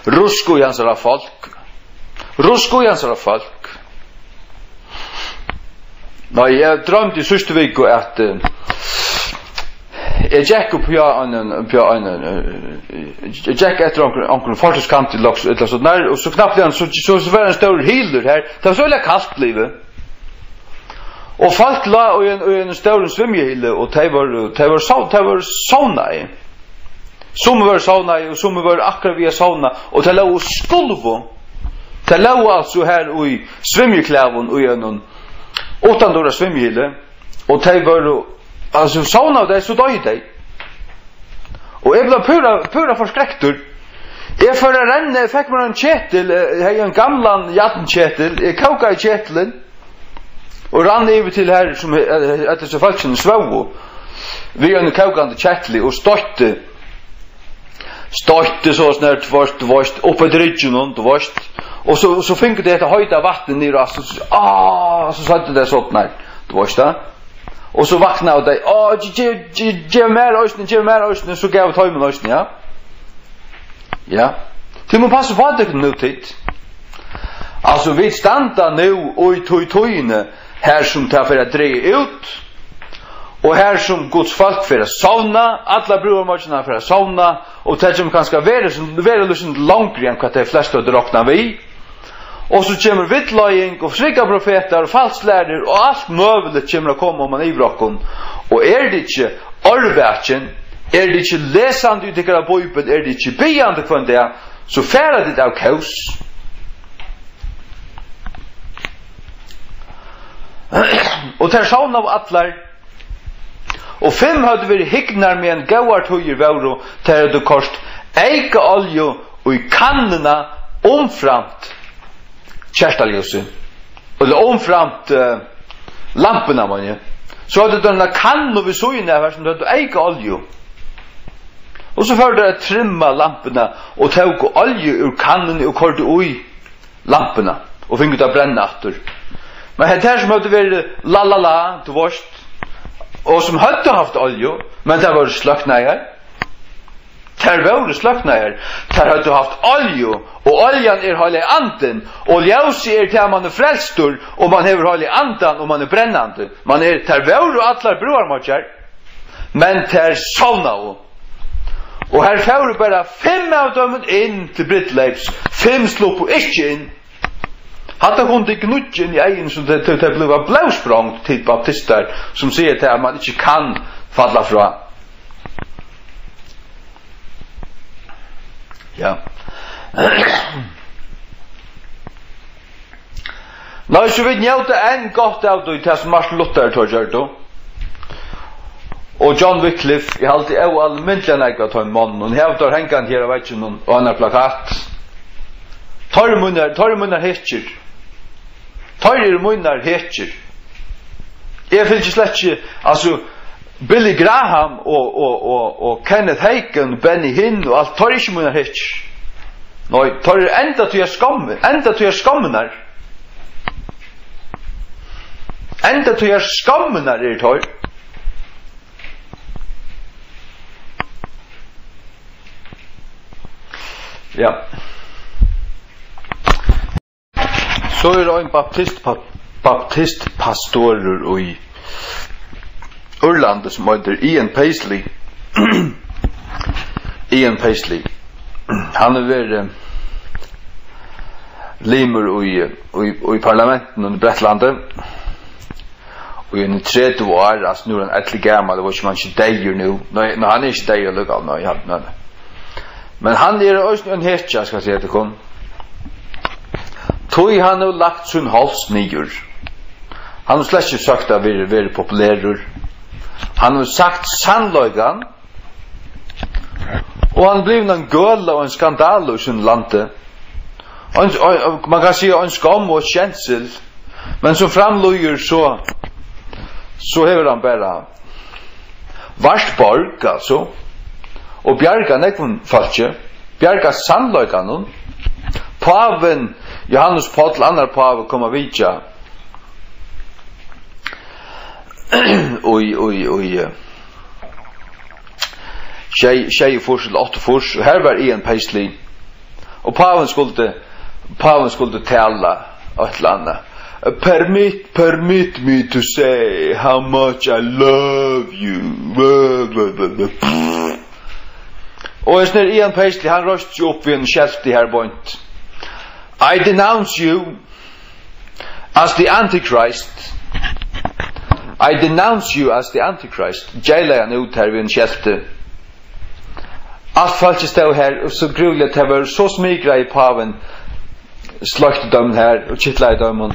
Ruska í hansara fólk. Ruska í hansara fólk. Nei, eg droymdi í síðstu viku, at, eh, eg gekk upp hjá ein, upp hjá ein, eh, eg gekk eftir onkrum, onkrum fortíðskanti, loks, ella so nær, og so knappliga, so, so, so var ein stórur hylur har. Tað var so øgiliga kalt blivið. Og fólk lá í ein, í ein stórum svimjihyli, og tey vóru, tey vóru sov-, tey vóru sovnaði. Summi vóru sovnaði, og summi vóru akkurát við at sovna, og tey lógu og skulvu. Tey lógu altso har í svimjiklæðum í einum uttandura svimjihyli, og tey vóru, altso, sovnaðu tey, so doyðu tey. Og eg bleiv púra, púra forskrektur. Eg fór at renna, eg fekk mær ein ketil, eh, eg hevði ein gamlan jarnketil, eg kókaði ketilin og rann yvir til har, sum, eh, at hesi fólkini svóvu, við einum kókandi ketli og stoytti, stoytti so snar tvørst, tú veist, upp eftir rygginum, tú veist, og so, so fingu tey hetta heita vatnið niður á, so, so, ah, so søgdu tey sodnar, tú veist tað. Og so vaknaðu tey, "Á, ge-, ge-, ge-, gev mær eisini, gev mær eisini," so gav teimum eisini, ja. Ja. Tit mugu passa upp á tykkum nú, tit. Altso, vit standa nú í tí tíðini, har sum tað fer at draga út, og har sum Guds fólk fer at sovna, allar brúðarmoyggirnar fara at sovna, og tað kemur kanska vera, vera líkasum longri enn hvat tey flestu høvdu roknað við. Og so kemur villleiðing og frikkaprofetar og falsklærir og alt møguligt kemur at koma oman yvir okkum. Og er tað ikki árvakin, er tað ikki lesandi í tykkara bíbel, er tað ikki biðjandi hvønn dag, so fara tit av kós. Og tær sovnaðu allar. Og fimm høvdu verið hygnar, meðan góðar tíðir vóru, tær høvdu koyrt eyka olju í kannuna umframt kertaljósið, ella umframt, eh, lampuna, meini eg. So høvdu tær eina kannu við síðuna av har, sum høvdu eyka olju. Og so fóru tær at trimma lampuna og tóku olju úr kannuni og koyrdu í lampuna og fingu tað at brenna aftur. Men hetta her sum høvdu verið la, la, la, tú veist, og sum høvdu havt olju, men tær vóru sløknaðar. Tær vóru sløknaðar. Tær høvdu havt olju, og oljan er Heilagi Andin, og ljósið er tað, mann er frelstur, og mann hevur Heilaga Andan, og mann er brennandi. Mann er, tær vóru allar brúðarmoyggjar, men tær sovnaðu. Og har fóru bara fimm av teimum inn til brúdleyps, fimm sluppu ikki inn. Hatta kunnu tit gníggja inn í eyguni, so tey, tey, tey blíva blóðsprongd, tit baptistar, sum siga tað, at mann ikki kann falla frá. Ja. Nei, so vit njóta enn gott av tí, tað sum Martin Luther teir gjørdu. Og John Wycliffe, eg haldi óalmindiliga nógv av teimum monnum. Hon hevur teir hangandi her á vegginum og annar plakat. Teir eru mínar, teir eru mínar hetjur. Teir eru mínar hetjur. Eg fylgi slett ikki, altso, Billy Graham og, og, og, og Kenneth Hagin, Benny Hinn og alt, teir eru ikki mínar hetjur. Nei, teir eru enda tí at skammi, enda tí at skamminar. Enda tí at skamminar eru teir. Ja. So er ein baptist-, baptistpastorur í Írlandi sum eitur Ian Paisley. Ian Paisley. Hann hevur verið limur í, í, í parlamentinum í Bretlandi í eini tretivu ár, altso, nú er hann elligamal, eg veit ikki, um hann ikki er deyður nú. Nei, nei, hann er ikki deyður allíkavæl, nei, hann, nei, nei. Men hann er eisini ein hetja, skal eg siga tykkum. Tí hann hevur lagt sín háls niður. Hann hevur slett ikki søkt at vera, vera populerur. Hann hevur sagt sannleikan, og hann er blivin ein gøla og ein skandala í sínum landi. Ein, ein, man kann siga ein skomm og eitt skensel, men sum fram líður, so, so hevur hann bara vart borg, altso, og bjargað nógvum fólki, bjargað sannleikanum. Pávin, Jóhannes Páll, annar pávi, kom at vitja í, í, í, eh, sjey, sjeyogfýrs ella áttaogfýrs, og har var Ian Paisley. Og pávin skuldi, pávin skuldi tala eitt ella annað. "Permit, permit me to say how much I love you." Blah, blah, blah, blah. Og hesin her Ian Paisley, hann reisti seg upp við ein skelti her beint. "I denounce you as the Antichrist. I denounce you as the Antichrist." Geilaði hann út her við ein skelti. Alt fólkið stóð her, og so grúiliga, tað var so smigrað í pávin, sløkti teimum her og kitlaði teimum.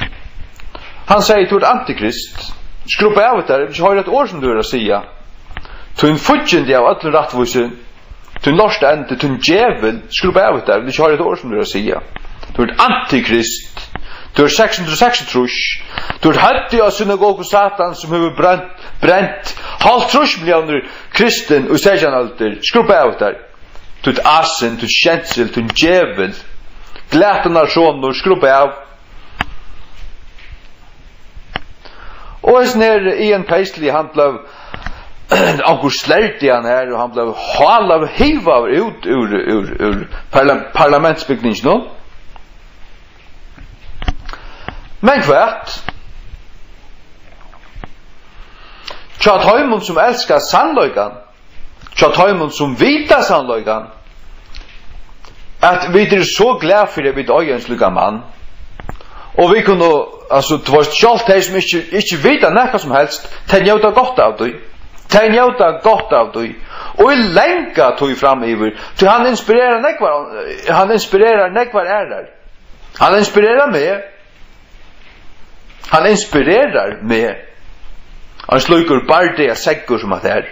Hann segði: "Tú ert antikrist. Skrubba av við tær, eg vil ikki hoyra eitt orð sum tú hevur at siga. Tín fíggindi av øllum rættvísi." Tín lorta endi, tín djevul, skrubba av við tær, vil ikki hoyra eitt orð sum tú hevur at siga. Tú ert antikrist. Tú ert seks hundrað og seksogtrýss. Tú ert høvdið á synagogu Satans, sum hevur brent, brent hálvtrýss milliónir kristin í seytjandu aldur. Skrubba av við tær. Tú ert asin, tú ert skjensil, tú ert djevul. Glatanar sonur, skrubba av. Og hesin her Ian Paisley, hann bleiv, onkur slerdi hann her, og hann bleiv hálaður, hivaður út úr, úr, úr parla-, parlamentsbygninginum. Men hvat? Hjá teimum, sum elska sannleikan, hjá teimum, sum vita sannleikan, at vit eru so glað fyri, at vit eiga ein slíkan mann. Og vit kunnu, altso, tú veist, sjálvt tey, sum ikki, ikki vita nakað sum helst, tey njóta gott av tí. Tey njóta gott av tí. Og í langa tíð framyvir, tí hann inspirerar nógvar, hann inspirerar nógvar aðrar. Hann inspirerar meg. Hann inspirerar meg. Ein slíkur bardagaseggur sum hatta her.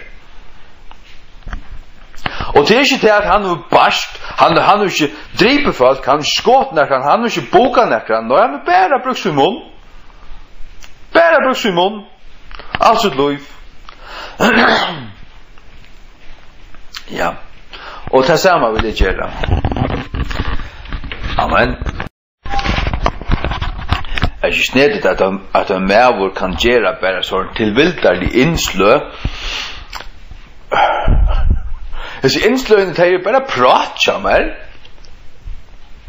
Og tað er ikki tað, at hann hevur bart, hann, hann hevur ikki dripið fólk, hann hevur ikki skotið nakran, hann hevur ikki bukað nakran. Nei, hann hevur bara brúkt sín munn. Bara brúkt sín munn. Alt sítt lív. Ja. Og tað sama vil eg gera. Amen. Er ikki snedigt, at ein, at ein maður kann gera bara so tilvildarlig innsløg? Hesi innsløgini, tey eru bara prát hjá mær.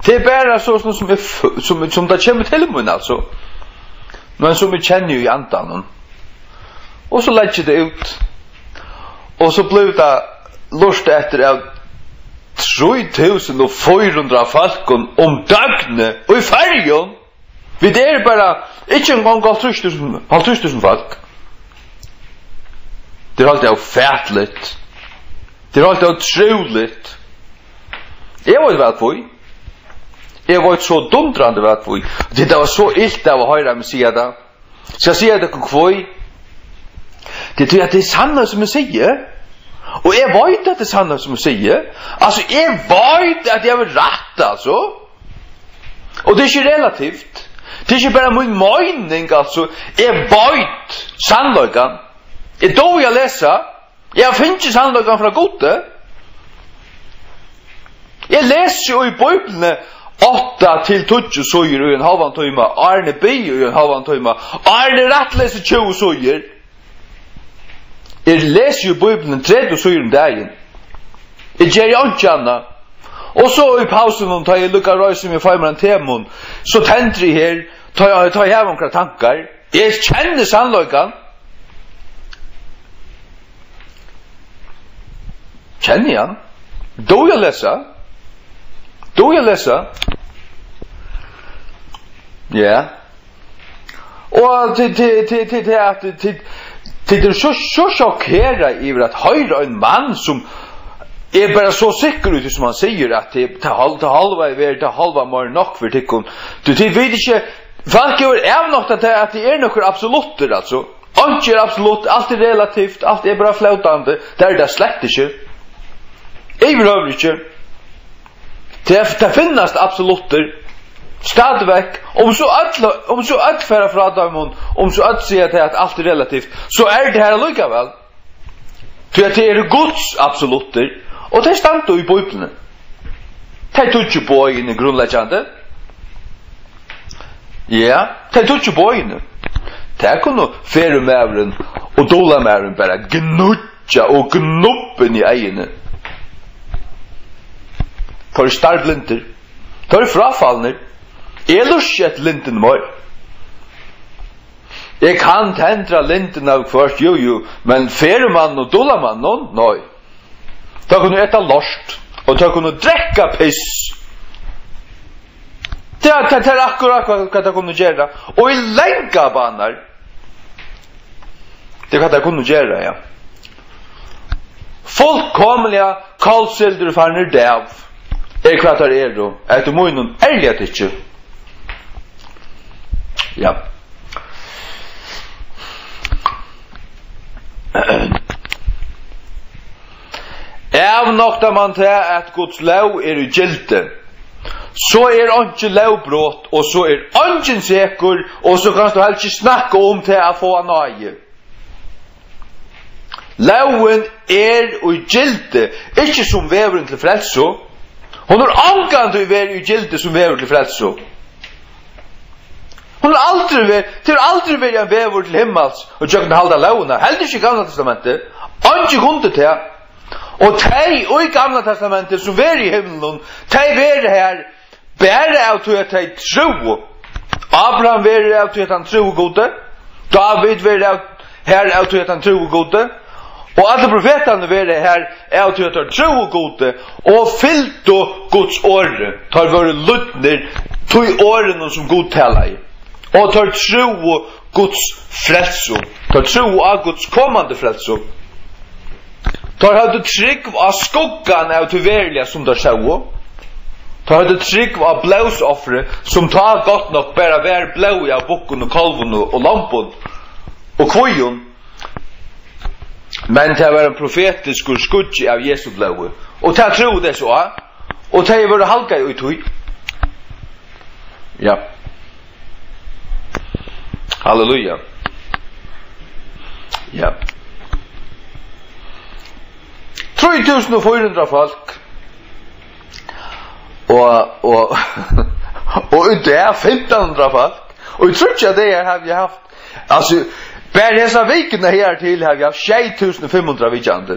Tað er bara so, so sum eg fø-, sum, sum tað kemur til mín, altso. Men sum eg kenni í andanum. Og so leggi eg tað út. Og so blívur tað lurtað eftir av trý túsund og fýra hundrað fólkum um døgnið í Føroyum. Vit eru bara ikki eingong hálvtrýss túsund, hálvtrýss túsund fólk. Tað er heilt ófatiligt. Tað er heilt ótrúligt. Eg veit væl hví. Eg veit so dundrandi væl hví. Tað var so ilt av at hoyra meg siga tað. Skal eg siga tykkum hví? Tað er tí, at tað er sannheit, sum eg sigi. Og eg veit, at tað er sannheit, sum eg sigi. Altso, eg veit, at eg havi rætt, altso. Og tað er ikki relativt. Tað er ikki bara mín meining, altso. Eg veit sannleikan. Eg dugi at lesa. Eg havi fingið sannleikan frá Gudi. Eg lesi í Bíbliuni átta til tíggju síður í ein hálvan tíma, áðrenn eg biði í ein hálvan tíma, áðrenn eg rættlesi tjúgu síður. Eg lesi í Bíbliuni tretivu síður um dagin. Eg geri einki annað. Og so í pausunum, tá eg líka reisi meg, fái mær ein temunn, so tendri eg her, tá eg, tá eg havi onkrar tankar. Eg kenni sannleikan. Kenni hann. Dugi at lesa. Dugi at lesa. Ja. Og tit, tit, tit, tit, tit, tit, tit eru so, so sjokkerað yvir at hoyra ein mann sum er bara so sikkur í tí sum hann sigur, at tað, tað hálv-, tað hálva er verið, tað hálva meir enn nokk fyri tykkum. Tú, tit vita ikki, fólk hevur avnoktað tað, at tað er nøkur absoluttir, altso. Einki er absolutt, alt er relativt, alt er bara flótandi. Tað er tað slett ikki. Yvirhøvur ikki. Tað, tað finnast absoluttir. Stadigvæk. Um so øll, um so øll fara frá teimum, um so øll siga tað, at alt er relativt, so er tað her allíkavæl. Tí at tað eru Guds absoluttir, og tey standa í Bíbliuni. Tey tíggju boðini grundleggjandi. Ja, tey tíggju boðini. Tað kunnu ferumaðurin og dulamaðurin bara gníggja og gnubba inn í eyguni. Teir eru starblindir. Teir eru fráfalnir. Eg lurti eftir lindinum meir. Eg kann tendra lindina viðhvørt, jú, jú, men ferumann og dulamannen, nei. Teir kunnu eta lort, og teir kunnu drekka piss. Tað, tað, tað er akkurát hvat, hvat teir kunnu gera. Og í langar banar. Tað er hvat teir kunnu gera, ja. Fullkomiliga kálsildur farnir dav er hvat teir eru, eftir mínum ærliga tykki. Ja. Av Noktar man tað, at Guds lóg er í gildi, so er einki lógbrot, og so er eingin sekur, og so kanst tú helst ikki snakka um tað at fáa náði. Lógin er í gildi, ikki sum vegurin til frelsu. Hon hevur ongantíð verið í gildi sum vegur til frelsu. Hon hevur aldri verið, tað hevur aldri verið ein vegur til himmals og gjøgnum at halda lógina, heldur ikki í Gamla Testamenti. Eingin kundi tað. Og tey í Gamla Testamenti, sum verða í himlinum, tey verða har bara av tí at tey trúðu. Abraham verður av tí at hann trúði Gudi. Dávid verður av, har av tí at hann trúði Gudi. Og allir profetarnir verða har av tí at teir trúðu Gudi og fylgdu Guds orði. Teir vóru lydnir tí orðinum, sum Gud talaði. Og teir trúðu Guds frelsu. Teir trúðu á Guds komandi frelsu. Teir høvdu trúgv á skuggan av tí veruliga, sum teir sóu. Teir høvdu trúgv á blóðsoffrið, sum tá gott nokk bara var blóðið av bukkum og kálvum og, og lombum og kvígum. Men tað var ein profetiskur skuggi av Jesu blóði. Og tað trúðu tey so á. Og tey vóru halgað í tí. Ja. Halleluja. Ja. Trý túsund og fýra hundrað fólk. Og, og, og í dag fimtan hundrað fólk. Og í tríggjar dagar havi eg havt, altso, bara hesa vikuna her til havi eg havt sjey túsund og fimm hundrað vitjandi.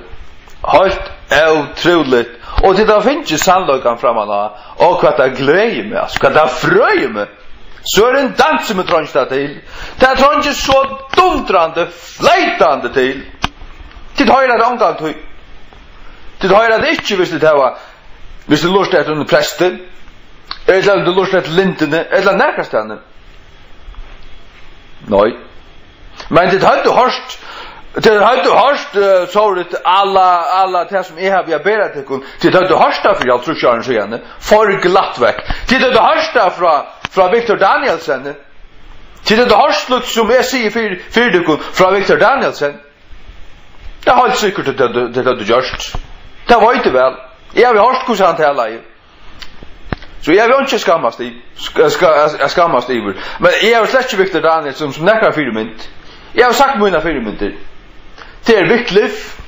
Heilt ótrúligt. Og tit hava fingið sannleikan framman á. Og hvat tað gleðir meg, altso, hvat tað frøir meg. So er ein dansur, mær treingist tað til. Tað treingist so dundrandi, fleytandi til. Tit hoyra tað ongantíð. Tit hoyra tað ikki, viss tit hava, viss tit lurta eftir einum presti, ella um tit lurta eftir Lindini, ella nakrastaðni. Nei. Men tit høvdu hoyrt, tit høvdu hoyrt, eh, sovorðið alla, alla tað sum eg havi at bera tykkum. Tit høvdu hoyrt tað fyri hálvtrýss árum síðani. For glatt vekk. Tit høvdu hoyrt tað frá, frá Victor Danielsen. Tit høvdu hoyrt slíkt sum eg sigi fyri, fyri tykkum frá Victor Danielsen. Tað er heilt sikkurt, at tit høvdu, tit høvdu gjørt. Tað veit eg væl. Eg havi hoyrt, hvussu hann talaði. So eg havi einki at skammast í, sk-, sk-, at skammast yvir. Men eg havi slett ikki Victor Danielsen sum, sum nakra fyrimynd. Eg havi sagt mínar fyrimyndir. Tað er Wycliffe.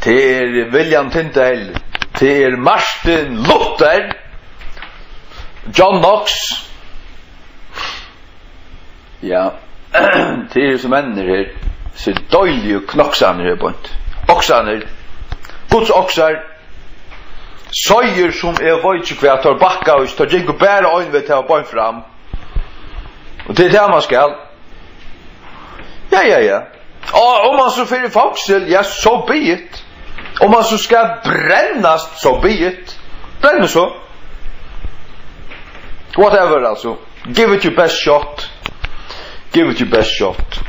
Tað er William Tyndale. Tað er Martin Luther. John Knox. Ja, tað eru so menninir her, so deiligu knoksarnir her beint. Oksarnir, Guds oksar, seiðir sum eg veit ikki hvat, teir bakkaðu ikki, teir gingu bara ein veg, tað var beint fram. Og tað er tað, man skal. Ja, ja, ja. Og um man so fer í fongsul, ja, so be it. Um man so skal brennast, so be it. Brenn so. Whatever, altso. Give it your best shot. Give it your best shot.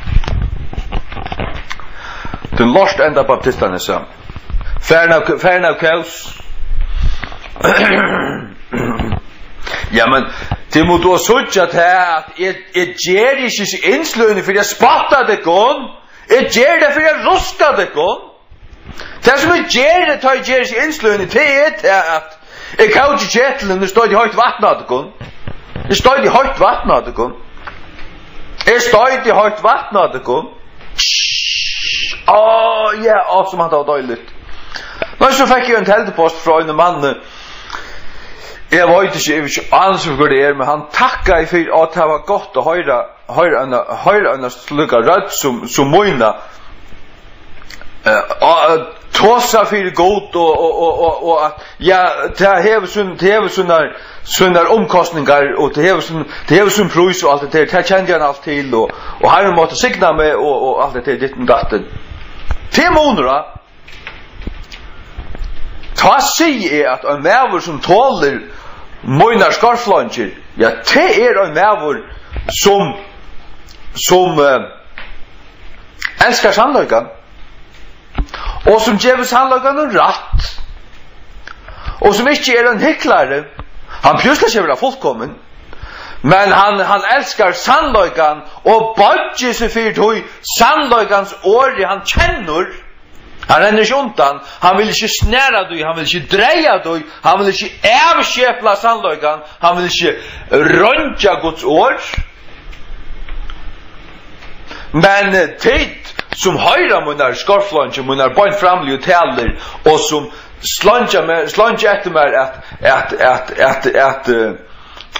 Tín lort enda baptistarnir, so. Farin av, farin av kós. Ja, men, tit mugu síggja tað, at eg, eg geri ikki hesi innsløgini fyri at spotta tykkum. Eg geri tað fyri at ruska tykkum. Tað, sum eg geri, tá eg geri hesi innsløgini, tað er tað, at eg kóki ketilin og stoyti heitt vatn á tykkum. Eg stoyti heitt vatn á tykkum. Eg stoyti heitt vatn á tykkum. Á, ja, á, sum hatta var deiligt. Men so fekk eg ein teldupost frá einum manni. Eg veit ikki, eg veit ikki, ansi, hvør tað er, men hann takkaði fyri, at tað var gott at hoyra, hoyra eina, hoyra eina slíka rødd sum, sum mína. Eh, og, eh, tosa fyri Gud og, og, og, og, og at, ja, tað hevur sín, tað hevur sínar, sínar umkostningar, og tað hevur sín, tað hevur sín prís og alt tað har. Tað kendi hann alt til, og, og Harrin mátti signa meg og, og alt tað har, ditten datten. Tað er munur, ja. Tá sigi eg, at ein maður, sum tolir mínar skortfleingjur, ja, tað er ein maður, sum, sum, eh, elskar sannleikan, og sum gevur sannleikanum rætt, og sum ikki er ein hyklari. Hann behøvist ikki at vera fullkomin, men hann, hann elskar sannleikan og boyggir seg fyri tí sannleikans orði, hann kennir. Hann rennur ikki undan, hann vil ikki snara tí, hann vil ikki dreya tí, hann vil ikki avskepla sannleikan, hann vil ikki reingja Guds orð. Men, eh, tit, sum hoyra mínar skortfleingi, mínar beinframligu talur, og sum sleingja mær, sleingja eftir mær at, at, at, at, at, eh,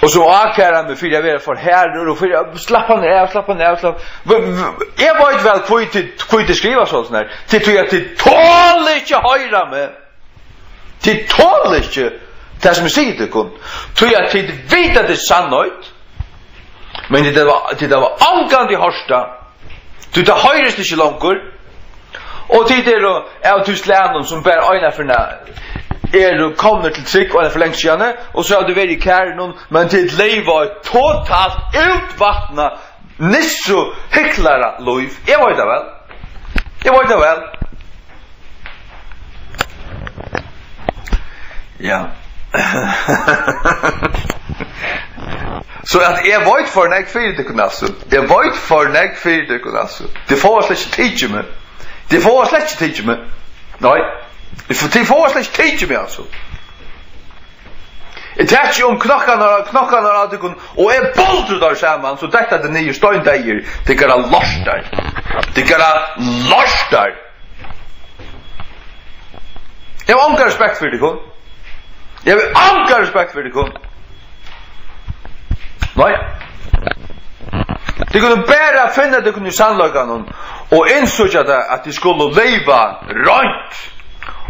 og sum ákæra meg fyri at vera for harður og fyri at, slappa nú av, slappa nú av, slappa. V-, v-, eg veit væl, hví tit, hví tit skriva soleiðis her. Tit, tí at tit tola ikki at hoyra meg. Tit tola ikki tað, sum eg sigi tykkum. Tí at tit vita, tað er sannheit, men tit hava, tit hava ongantíð hoyrt tað. Tí tað hoyrist ikki longur. Og tit eru av tí slagnum, sum bara eina ferðina eru komnir til trúgv, eina for langt síðani, og so hava tit verið í kærunum, men tit liva eitt totalt útvatnað nissu hyklara lív. Eg veit tað væl. Eg veit tað væl. Ja. So at eg veit for nógv fyri tykkum, altso. Eg veit for nógv fyri tykkum, altso. Tit fáa slett ikki tikið meg. Tit fáa slett ikki tikið meg. Nei. Tit fáa slett ikki tikið meg, altso. Eg taki um knokkarnar, knokkarnar á tykkum, og eg buldri teir saman, so detta tit niður steindeyðir, tykkara lortar. Tykkara lortar. Eg havi onga respekt fyri tykkum. Eg havi onga respekt fyri tykkum. Nei. Tit kunnu bara finna tykkum í sannleikanum og innsíggja tað, at tit skulu liva reint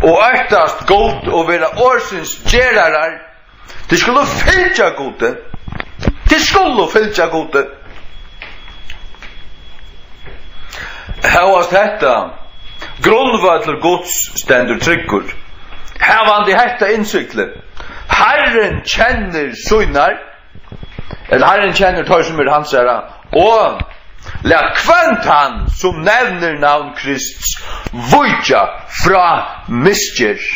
og óttast Gud og vera orðsins gerarar. Tit skulu fylgja Gudi. Tit skulu fylgja Gudi. Hóast hetta, grundvøllur Guds stendur tryggur. Havandi hetta innsiglið, Harrin kennir sínar, ella Harrin kennir teir, sum eru hansara, og lat hvønn tann, sum nevnir navn Krists, víkja frá misgerð.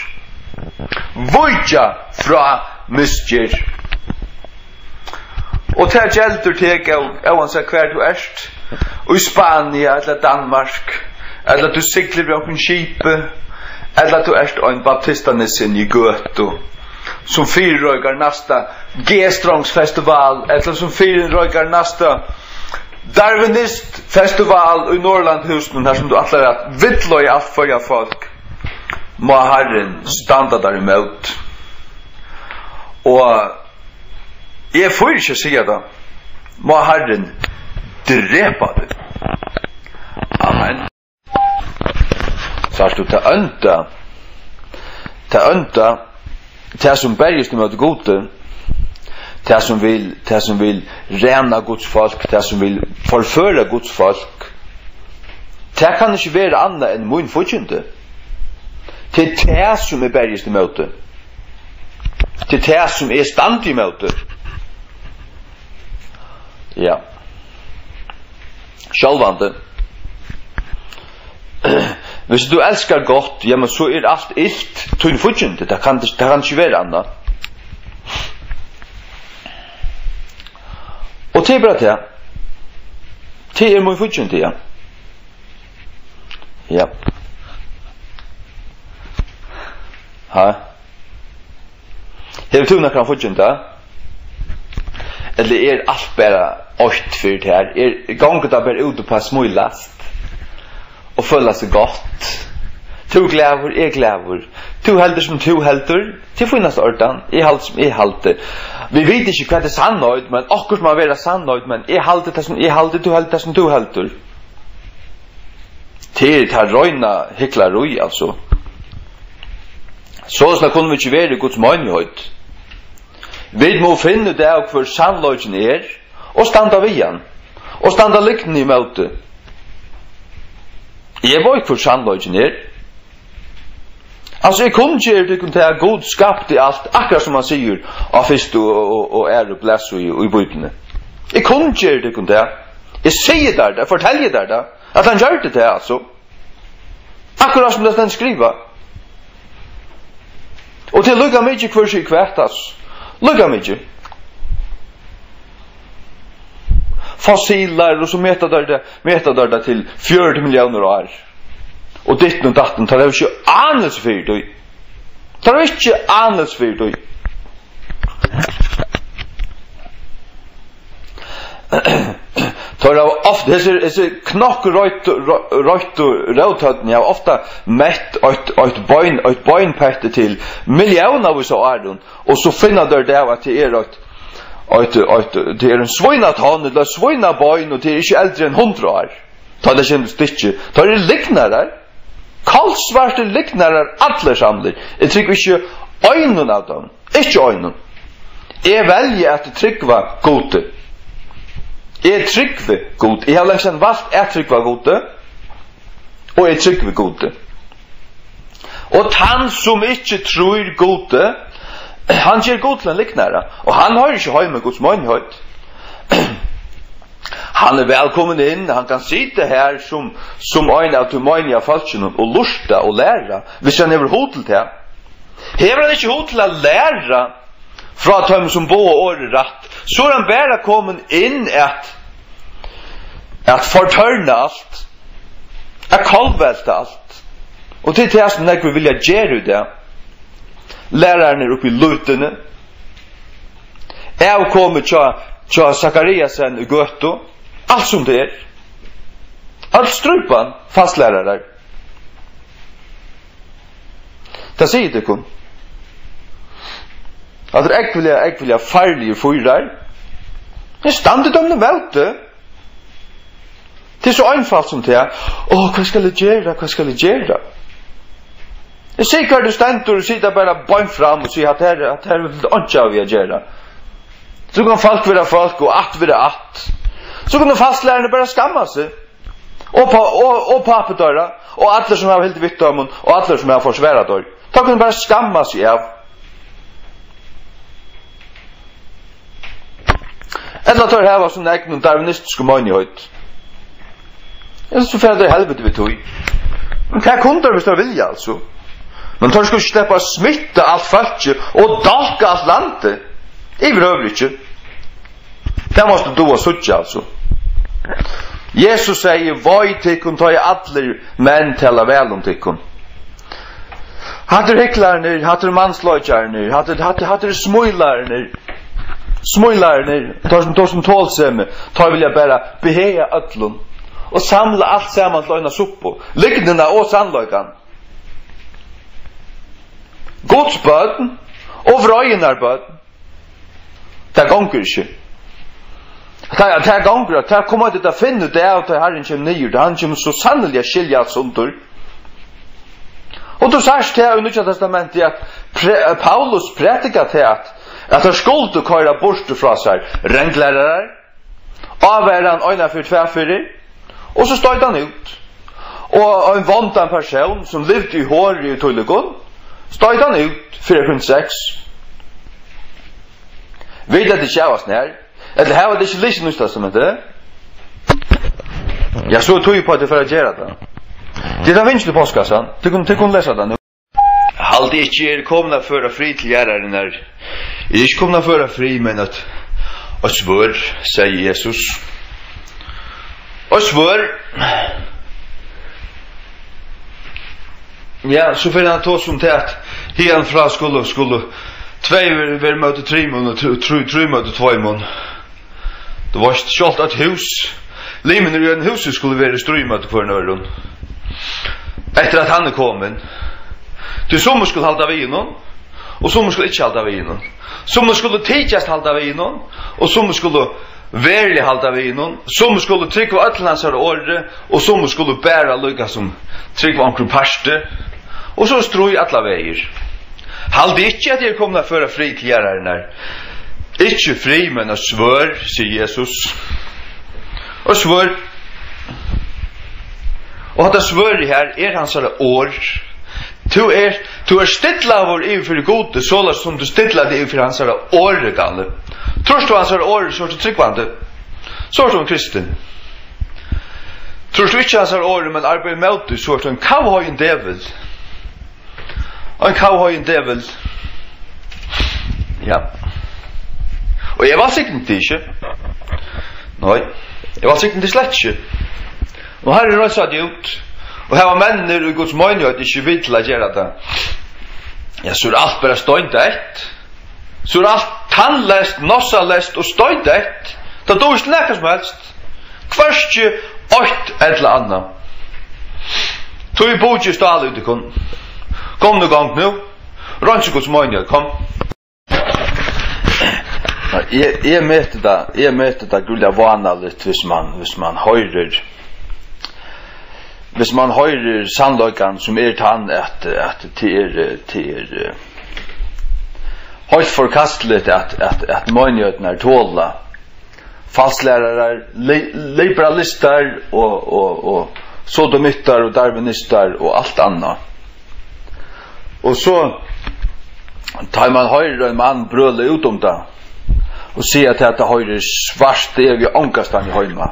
Víkja frá misgerð. Og tað geldur teg, ó-, óansett hvar tú ert, í Spania ella Danmark, ella tú siglir við onkrum skipi, ella tú ert ein baptistanissin í gøtu, sum fyrireikar næsta G-strongsfestival, ella sum fyrireikar næsta darwinistfestival í Norðurlandahúsinum, har sum tú ætlar at villleiða alt Føroya fólk, má Harrin standa tær ímót. Og eg fór ikki at siga tað. Má Harrin drepa teg. Amen. Sært tú, tað ónda, tað ónda, tað sum berjist ímóti Gudi, tað sum vil, tað sum vil ræna Guds fólk, tað sum vil forføra Guds fólk, tað kann ikki vera annað enn mín fíggindi. Tað er tað, sum eg berjist ímóti. Tað er tað, sum eg standi ímóti. Ja. Sjálvandi. Hvis tú elskar gott, jamen, so er alt ilt tín fíggindi. Tað kann, tað kann ikki vera annað. Og tað er bara tað. Tað er mín fíggindi, ja. Ja. Ha? Hevur tú nakran fíggindi? Ella er alt bara eitt fyri tær? Er, gongur tað bara út upp á at smílast og føla seg gott? Tú glaður, eg glaður. Tú heldur sum tú heldur. Tað er fínasta ordan. Eg haldi sum eg haldi. Vit vita ikki, hvat er sannheit, men okkurt má vera sannheit, men eg haldi tað sum eg haldi, tú heldur tað sum tú heldur. Tað er tað reina hyklarí, altso. Soleiðis kunnu vit ikki vera í Guds meinigheit. Vit mugu finna út av, hvør sannleikin er, og standa við hann, og standa lygnini ímóti. Eg veit, hvør sannleikin er. Altso, eg kunngeri tykkum tað, at Gud skapti alt, akkurát sum hann sigur á fyrstu og, og, og aðru blaðsíðu í Bíbliuni. Eg kunngeri tykkum tað. Eg sigi tær tað, fortelji tær tað, at hann gjørdi tað, altso. Akkurát sum tað stendur skrivað. Og tað er líka mikið, hvør sigur hvat, altso. Líka mikið. Fossilar, og so meta teir tað, meta teir tað til fjøruti milliónir ár. og ditten og datten, teir hava ikki anelse fyri tí. Teir hava ikki anelse fyri tí. Teir hava ofta, hesir, hesir knokk royttu, ro-, royttu róthøvdini hava ofta mett eitt, eitt bein, eitt beinpetti til milliónavís av árum, og so finna teir av, at tað er eitt, eitt, eitt, tað er ein svínatann ella eitt svínabein, og tað er ikki eldri enn hundrað ár. Tá tað kemur til stykki, teir eru lygnarar. Kolsvartir lygnarar, allir samlir. Eg trúgvi ikki einum av teimum. Ikki einum. Eg velji at trúgva Gudi. Eg trúgvi Gudi. Eg havi langt síðan valt at trúgva Gudi. Og eg trúgvi Gudi. Og tann, sum ikki trýr Gudi, hann ger Gud til ein lygnara. Og hann hoyrir ikki heima í Guds meinigheit. Hann er vælkomin inn, hann kann sita her sum, sum ein av tí meiniga fólkinum og lurta og læra, hvis hann hevur hug til tað. Hevur hann ikki hug til at læra frá teimum, sum boða orðið rætt, so er hann bara komin inn at, at fortørna alt, at kollvelta alt. Og tað er tað, sum nógvir vilja gera í dag. Lærararnir uppi í Lítini, avkomið hjá, hjá Sakariasen í Gøtu, alt sum tað er. Øll strípan, falsklærarar. Tað sigi eg tykkum. At teir eru ógvuliga, ógvuliga farligir fýrar. Men standið teimum ímóti. Tað er so einfalt sum tað. Ó, hvat skal eg gera? Hvat skal eg gera? Eg sigi, hvar tú stendur og situr bara beint fram og sigur, at her, at her vil einki av at gera. So kunnu fólk vera fólk og ætt vera ætt. So kunnu falsklærararnir bara skamma seg. Og pá-, og, og pápi teirra, og allir sum hava hildið við teimum, og allir sum hava forsvarað teir. Teir kunnu bara skamma seg av. Ella teir hava sína egnu darwinistisku meinigheit. Ella so fara teir í helviti við tí. Men tað kunnu teir, hvis teir vilja, altso. Men teir skulu ikki sleppa at smitta alt fólkið og dálka alt landið. Yvirhøvur ikki. Tað mást tú duga at síggja, altso. Jesus segði: Vei tykkum, tá ið allir menn tala væl um tykkum. Hatta eru hyklararnir, hatta eru mansleikararnir, hatta, hatta, hatta eru smílararnir. Smílararnir, teir sum, teir sum tolsemi, teir vilja bara behaga øllum og samla alt saman til eina suppu. Lygnina og sannleikan. Guds børn og vreiðinnar børn. Tað gongur ikki. Tað, tað gongur, at tað koma tit at finna út av, tá Harrin kemur niður, tá hann kemur so sanniliga at skilja alt sundur. Og tú sært tað í Nýggja Testamenti, at pre-, Paulus prædikar tað, at, at teir skuldu koyra burtur frá sær ranglærarar, ávaran eina ferð, tvær ferðir, og so stoyt hann út. Og ein vondan persón, sum livdi í hori í tílíkum, stoyt hann út, fyrra Korint seks. Vita tit ikki av hasum her? Ella hava tit ikki lisið Nýggja Testamentið? Ja, so er tíð uppá, at tit fara at gera tað. Tit hava fingið til postkassan. Tit kunnu, tit kunnu lesa tað nú. Haldi ikki, eg eri komin at føra frið til jarðarinnar. Eg eri ikki komin at føra frið, men at, eitt svørð, segði Jesus. Eitt svørð. Ja, so fer hann at tosa um tað, at hiðani frá skulu, skulu tvey vera, vera móti trimum og tr-, trý, trý móti tveimum. Tú veitst, sjálvt eitt hús, limirnir í einum húsi skulu vera í stríð móti hvørjum øðrum, eftir at hann er komin. Tí summi skulu halda við honum, og summi skulu ikki halda við honum. Summi skulu tykjast halda við honum, og summi skulu veruliga halda við honum. Summi skulu trúgva øllum hansara orði, og summi skulu bara líka sum trúgva onkrum parti. Og so er stríð allar vegir. Haldi ikki, at eg eri komin at føra frið til jarðarinnar. Ikki frið, men eitt svørð, sigur Jesus. Eitt svørð. Og hetta svørðið her er hansara orð. Tú ert, tú ert stillaður yvir fyri Gudi, soleiðis sum tú stillar teg yvir fyri hansara orði, gamli. Trýrt tú hansara orði, so ert tú trúgvandi. So ert tú ein kristin. Trýrt tú ikki hansara orði, men arbeiðir móti, so ert tú ein kavheiðin djevul. Ein kavheiðin djevul. Ja. Og eg vælsigni teg ikki. Nei, eg vælsigni teg slett ikki. Og Harrin reisar teg út. Og hava menninir í Guds meinigheit ikki vit til at gera tað, ja, so er alt bara steindeytt. So er alt tannleyst, násarleyst og steindeytt. Tað dugir ikki nakað sum helst. Hvørki eitt ella annað. Tí bukið stál í tykkum. Kom nú í gongd nú. Reinsa Guds meinigheit, kom. Eg, eg meti tað, eg meti tað gríðarliga vánaligt, hvis man, hvis man hoyrir, hvis man hoyrir sannleikan, sum er tann, at, at tað er, tað er, eh, heilt forkastiligt, at, at, at meinigheirnar tola falsklærarar, li-, liberalistar og, og, og sodomittar og darwinistar og alt annað. Og so, tá man hoyrir ein mann brøla út um tað, og siga, at hetta hoyrir svart, tað er við ongastaðni heima.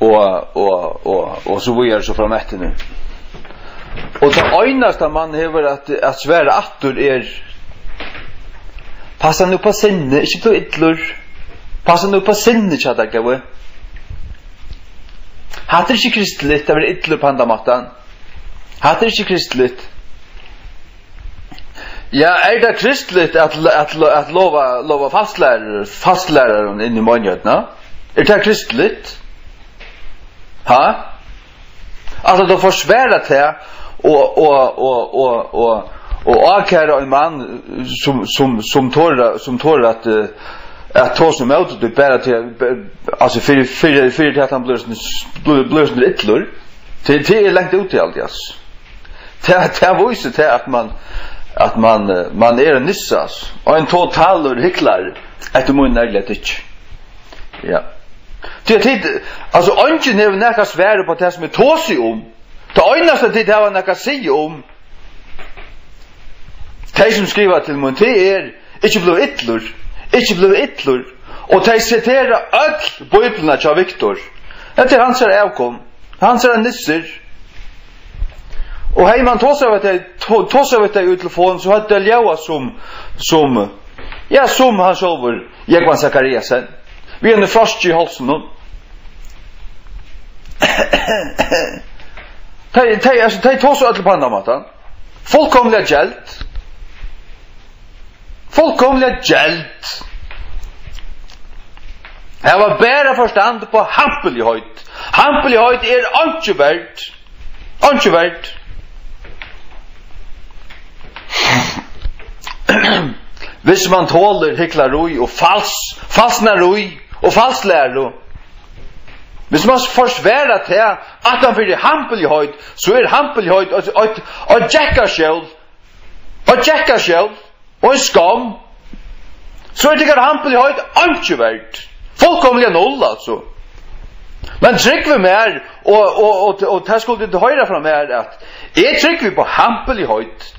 Og, og, og, og so víðari, so fram eftir. Og tað einasta, mann hevur at, at svara aftur, er: Passa nú upp á sinnið, ikki blíva illur. Passa nú upp á sinnið hjá tær, góði. Hatta er ikki kristiligt, at vera illur á handan mátan. Hatta er ikki kristiligt. Ja, er tað kristiligt at, at, at lova, lova falsklærar-, falsklærarum inn í meinigheitina? Er tað kristiligt? Ha? Altso, tú forsvarar tað og, og, og ákæra ein mann, sum, sum, sum torir, sum torir at, eh, at tosa ímóti tí, bara til at, altso, fyri, fyri, fyri tí at hann blívur sovorðin, blívur, blívur sovorðin illur. Tað, tað er langt úti, haldi eg, altso. Tað, tað vísir tað, at man, at man, eh, man er ein nissa, altso. Og ein totalur hyklari, eftir mínum ærliga tykki. Ja. Tí at tit, altso, eingin hevur nakað svar upp á tað, sum eg tosi um. Tað einasta, tit hava nakað at siga um, tey, sum skriva til mín, tað er: Ikki blíva illur, ikki blíva illur. Og tey sitera øll Bíbliuna hjá Viktor. Hetta er hansara avkom, hansara nissir. Og hevði mann tosað við tey, to-, tosað við tey í telefon, so høvdu tey ljóðað sum, sum, ja, sum hann sjálvur, Jógvan Zachariasen, við einum froski í hálsinum. Tey, tey, altso, tey tosa øll upp á handan mátan. Fullkomiliga geld. Fullkomiliga geld. Hava bara forstand upp á hampiligheit. Hampiligheit er einki verd. Einki verd. Hvis man tolir hyklarí og fals-, falsnarí og falsklæru, hvis man forsvarar tað aftan fyri hampiligheit, so er hampiligheit eitt, eitt, eitt gekkaskjól. Eitt gekkaskjól og ein skomm. So er tykkara hampiligheit einki verd. Fullkomiliga null, altso. Men trúgvið mær, og, og, og, og tað skuldu tit hoyra frá mær, at eg trúgvi upp á hampiligheit.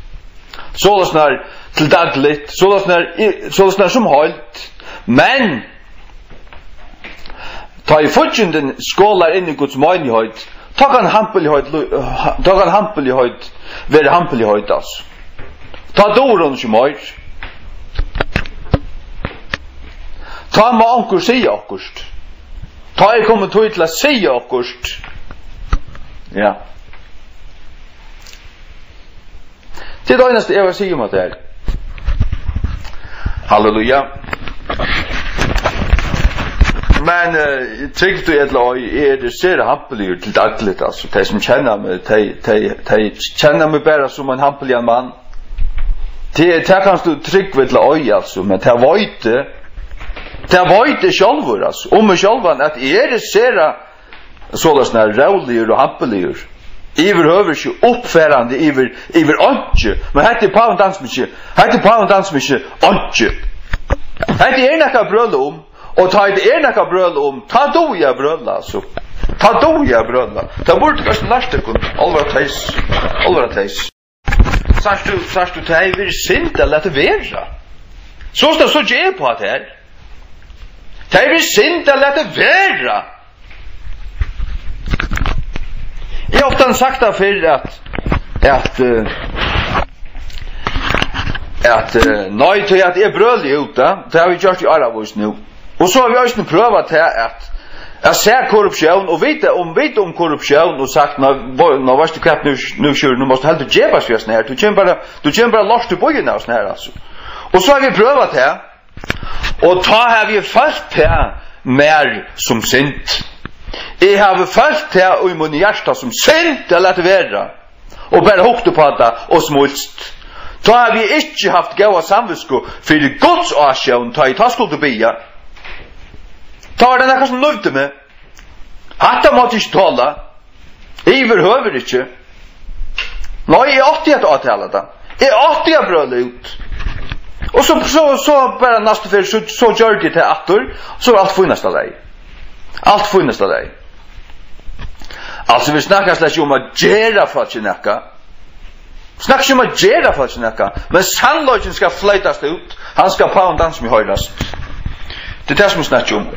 Soleiðis nær til dagligt, soleiðis nær, soleiðis nær sum heild. Men tá ið fíggindin skolar inn í Guds meinigheit, tá kann hampiligheit, tá kann hampiligheit vera hampiligheit, altso. Tá dugir hon ikki meir. Tá má onkur siga okkurt. Tá er komin tíð til at siga okkurt. Ja. Tað er tað einasta, eg vil siga um hatta her. Halleluja. Men, eh, trúgv tú ella ei, eg eri sera hampiligur til dagligt, altso. Tey, sum kenna meg, tey, tey, tey kenna meg bara sum ein hampiligan mann. Tað, tað kanst tú trúgva ella ei, altso, men tað veit eg. Tað veit eg sjálvur, altso, um meg sjálvan, at eg eri sera soleiðis nær róligur og hampiligur. Yvirhøvur ikki uppfarandi yvir, yvir einki. Men hetta er Pávin Dansmikki. Hetta er Pávin Dansmikki. Einki. Hetta er nakað at brøla um. Og tá hetta er nakað at brøla um, tá dugi eg at brøla, altso. Tá dugi eg at brøla. Tað burdi kanska lært tykkum. Álvara teys. Álvara teys. Sært tú, sært tú, tað hevði verið synd at lata vera. So, so, so ger eg upp á tað her. Tað hevði verið synd at lata vera. Eg havi ofta sagt tað fyrr, at, at, eh, at, eh, nei, tí at eg brøli út, ja. Tað hava vit gjørt í áravís nú. Og so hava vit eisini prøvað tað, at, Eg sá korruptión og vita um, vita um korruptión og sagt: "Ná, vo-, ná, veitst tú hvat, nú, nú, Sjúrður, nú mást tú heldur gevast við hasum her. Tú kemur bara, tú kemur bara lort í býin av hasum her, altso." Og so havi eg prøvað tað, og tá havi eg følt tað mær sum synd. Eg havi følt tað í mínum hjarta sum synd at lata vera. Og bara hugt upp á tað og smílst. Tá havi eg ikki havt góða samvitsku fyri Guds ásjón, tá eg tá skuldi biðja. Tá var tað nakar sum lívdi meg. Hatta mátti eg ikki tola. Yvirhøvur ikki. Nei, eg átti at átala tað. Eg átti at brøla út. Og so, so, so bara næstu ferð, so, so gjørdi eg tað aftur. So var alt fínasta lagi. Alt fínasta lagi. Altso, vit snakka slett ikki um at gera fólki nakað. Snakka ikki um at gera fólki nakað. Men sannleikin skal floytast út. Hann skal pávan dansa, sum eg hoyrast. Tað er tað, sum eg snakki um.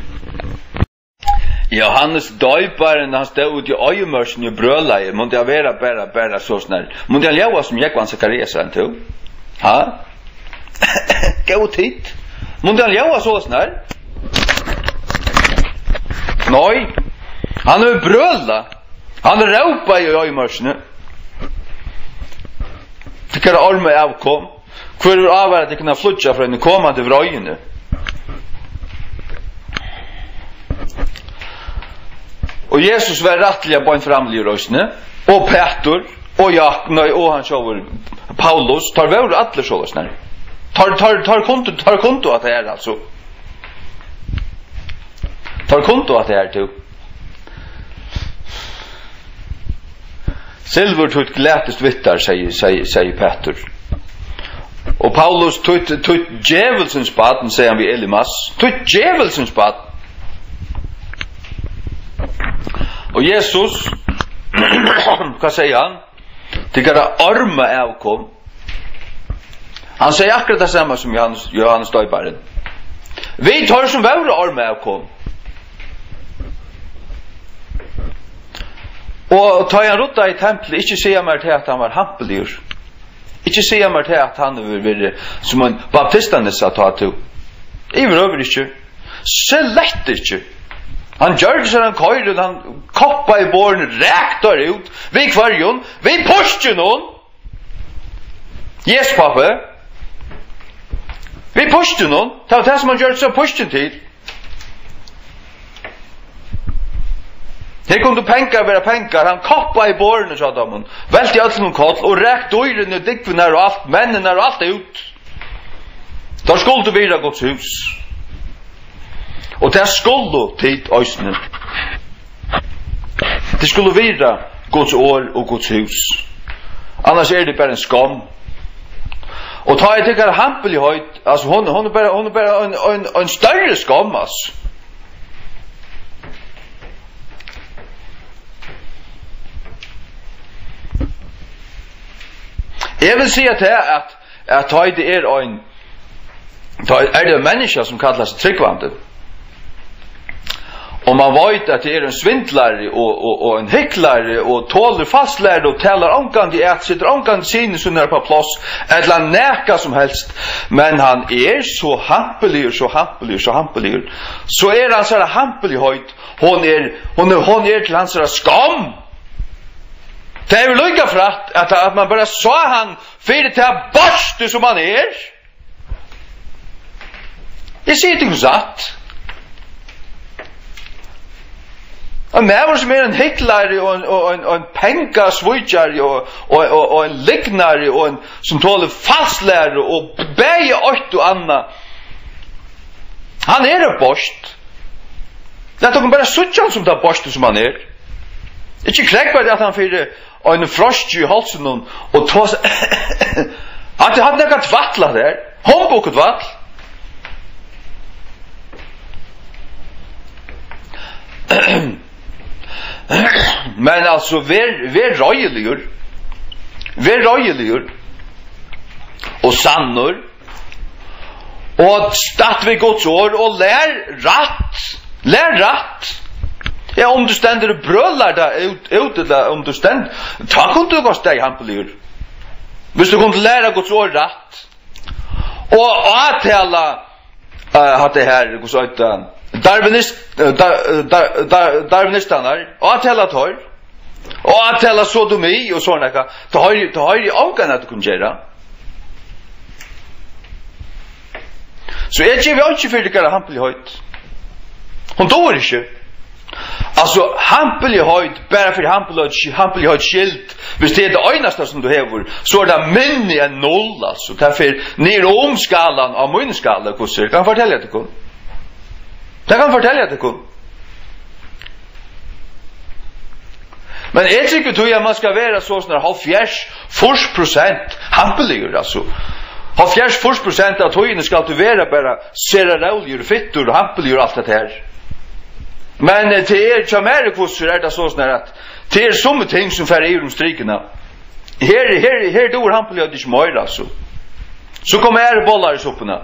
Jóhannes Doyparin, hann stóð úti í oyðimørkini og brølaði. Mundi hann vera bara, bara so snar? Mundi hann ljóða sum Jógvan Zachariasen, tú? Ha? Góð tit. Mundi hann ljóða so snar? Nei. Hann hevur brølað. Hann rópaði í oyðimørkini. Tykkara orma avkom. Hvør hevur ávarað tykkum at flýggja frá hinni komandi vreiðini? Og Jesus var rættiliga beinframligur eisini, og Pætur, og Jak-, nei, og hann sjálvur, Paulus, teir vóru allir soleiðis, nei. Teir, teir, teir kundu, teir kundu at tað er, altso. Teir kundu at tað er, tú. Silvur títt glatist við tær, segði, segði, segði Pætur. Og Paulus, títt, títt djevulsins barn, segði hann við Elimas. Títt djevulsins barn. Og Jesus, hvat segði hann? Tykkara orma avkom. Hann segði akkurát tað sama sum Jóhannes, Jóhannes Doyparin. Við teir sum vóru orma avkom. Og tá hann ruddaði í templið, ikki siga mær tað, at hann var hampiligur. Ikki siga mær tað, at hann hevur verið sum ein baptistanissa, tá tú. Yvirhøvur ikki. Slett ikki. Hann gjørdi sær ein koyr, hann koppaði borðini, rak teir út. Við hvørjum? Við pískinum. Yes, pápi. Við pískinum. Tað var tað, sum hann gjørdi sær pískin til. Her kundu pengar vera pengar. Hann koppaði borðini hjá teimum, velti øllum um koll og rak dýrini, dúgvurnar og alt, menninar og alt út. Teir skuldu virða Guds hús. Og tað skulu tit eisini. Tit skulu virða Guds orð og Guds hús. Annars er tað bara ein skomm. Og tá er tykkara hampiligheit, altso, hon, hon er bara, hon er bara ein, ein, ein størri skomm, altso. Eg vil siga tað, at, at tá tað er ein, tá er tað ein menniskja, sum kallar seg trúgvandi, og man veit, at tað er ein svindlari og, og, og ein hyklari og tolir falsklæru og talar ongantíð at, setir ongantíð synir sínar upp á pláss, ella nakað sum helst, men hann er so hampiligur, so hampiligur, so hampiligur, so er hansara hampiligheit, hon er, hon er, hon er til hansara skomm. Tað er líka frægt, at, at man bara sá hann fyri tað beistið, sum hann er. Eg sigi tykkum satt. Ein maður, sum er ein hyklari og ein, og ein, og ein pengasvíkjari og, og, og, og ein lygnari og ein, sum tolir falsklæru og bæði eitt og annað. Hann er eitt beist. Lat okkum bara síggja hann sum tað beistið, sum hann er. Ikki krógva tað, at hann fyri ein frosk í hálsinum og tosa. Hatta, hatta er nakað tvætl, hatta her. Humbug og tvætl. Men altso, ver, ver reiðiligur. Ver reiðiligur og sannur. Og statt við Guds orð og lær rætt. Lær rætt. Ja, um tú stendur og brølar tað út, út, ella um tú stend-, tá kundi tú gott staðið hampiligur. Viss tú kundi læra Guds orð rætt. Og átala, eh, hatta her, hvussu eitur tað? Darwinist-, eh, dar-, eh, dar-, dar-, darwinistarnar, og at tala teir, og at tala sodomi og sovorðið nakað, tað hoyri, tað hoyri eg ongan at kunna gera. So eg gevi einki fyri tykkara hampiligheit. Hon dugir ikki. Altso, hampiligheit, bara fyri hampiligheit, hampiligheit skyld, viss tað er tað einasta sum tú hevur, so er tað minni enn null, altso. Tað fer niður um skalan á mínum skala, hvussu er. Kann eg fortelja tykkum? Tað kann eg fortelja tykkum. Men eg trúgvi tí, at mann skal vera so sånn hálvfjerðs, fýrs prosent hampiligur, altso. Hálvfjerðs, fýrs prosent av tíðini skal tú vera bara sera róligur, fittur og hampiligur og alt det her. Men, eh, tað er, hjá mær, hvussu er tað so sånn at tað er summi ting sum fara yvir um strikuna. Her, her, her dugir hampiligheit ikki meir, altso. So koma aðrir bollar í suppuna.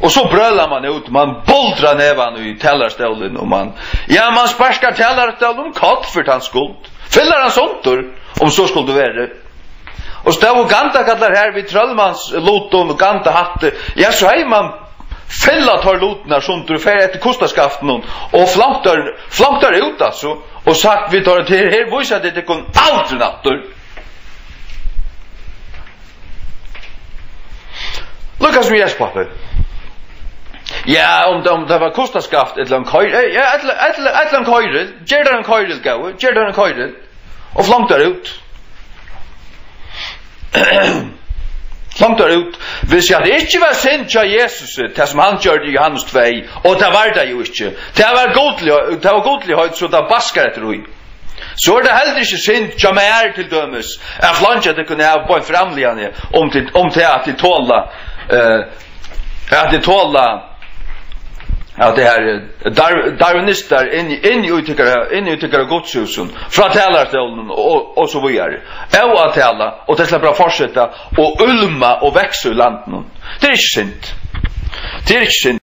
Og so brølar mann út, mann boldrar nevan í talarastólin, og mann, ja, mann sparkar talarastólin um koll fyri tann skuld. Fillar hann sundur, um so skuldi verið. Og stóðu gandakallar her við trøllmannslutum og gandahatti. Ja, so hevði mann fillað teir lutirnar sundur, fer eftir kustaskaftinum og flongt teir, flongt teir út, altso, og sagt við teir, at her, her vísa tit tykkum aldrin aftur. Líka sum Jespápi. Ja, um, um tað var kustaskaft ella ein koyr-, eh, ja, ella, ella, ella ein koyril. Ger tær ein koyril, góði. Ger tær ein koyril. Og flongt tær út. Flongt tær út. Viss at tað ikki var synd hjá Jesusi, tað sum hann gjørdi í Jóhannes tvey, og tað var tað jú ikki. Tað var gudlig-, tað var gudligheit, so tað baskar eftir í. So er tað heldur ikki synd hjá mær, til dømis, at fleingja tykkum av beint framliga, um tit, um tað at tit tola, eh, at tit tola, at tað her, eh, dar-, darwinistar inn, inn í tykkara, inn í tykkara gudshúsum, frá talarastólinum og, og so víðari. Av at tala, og tað skal bara fortseta og ulma og vaksa í landinum. Tað er ikki synd. Tað er ikki synd.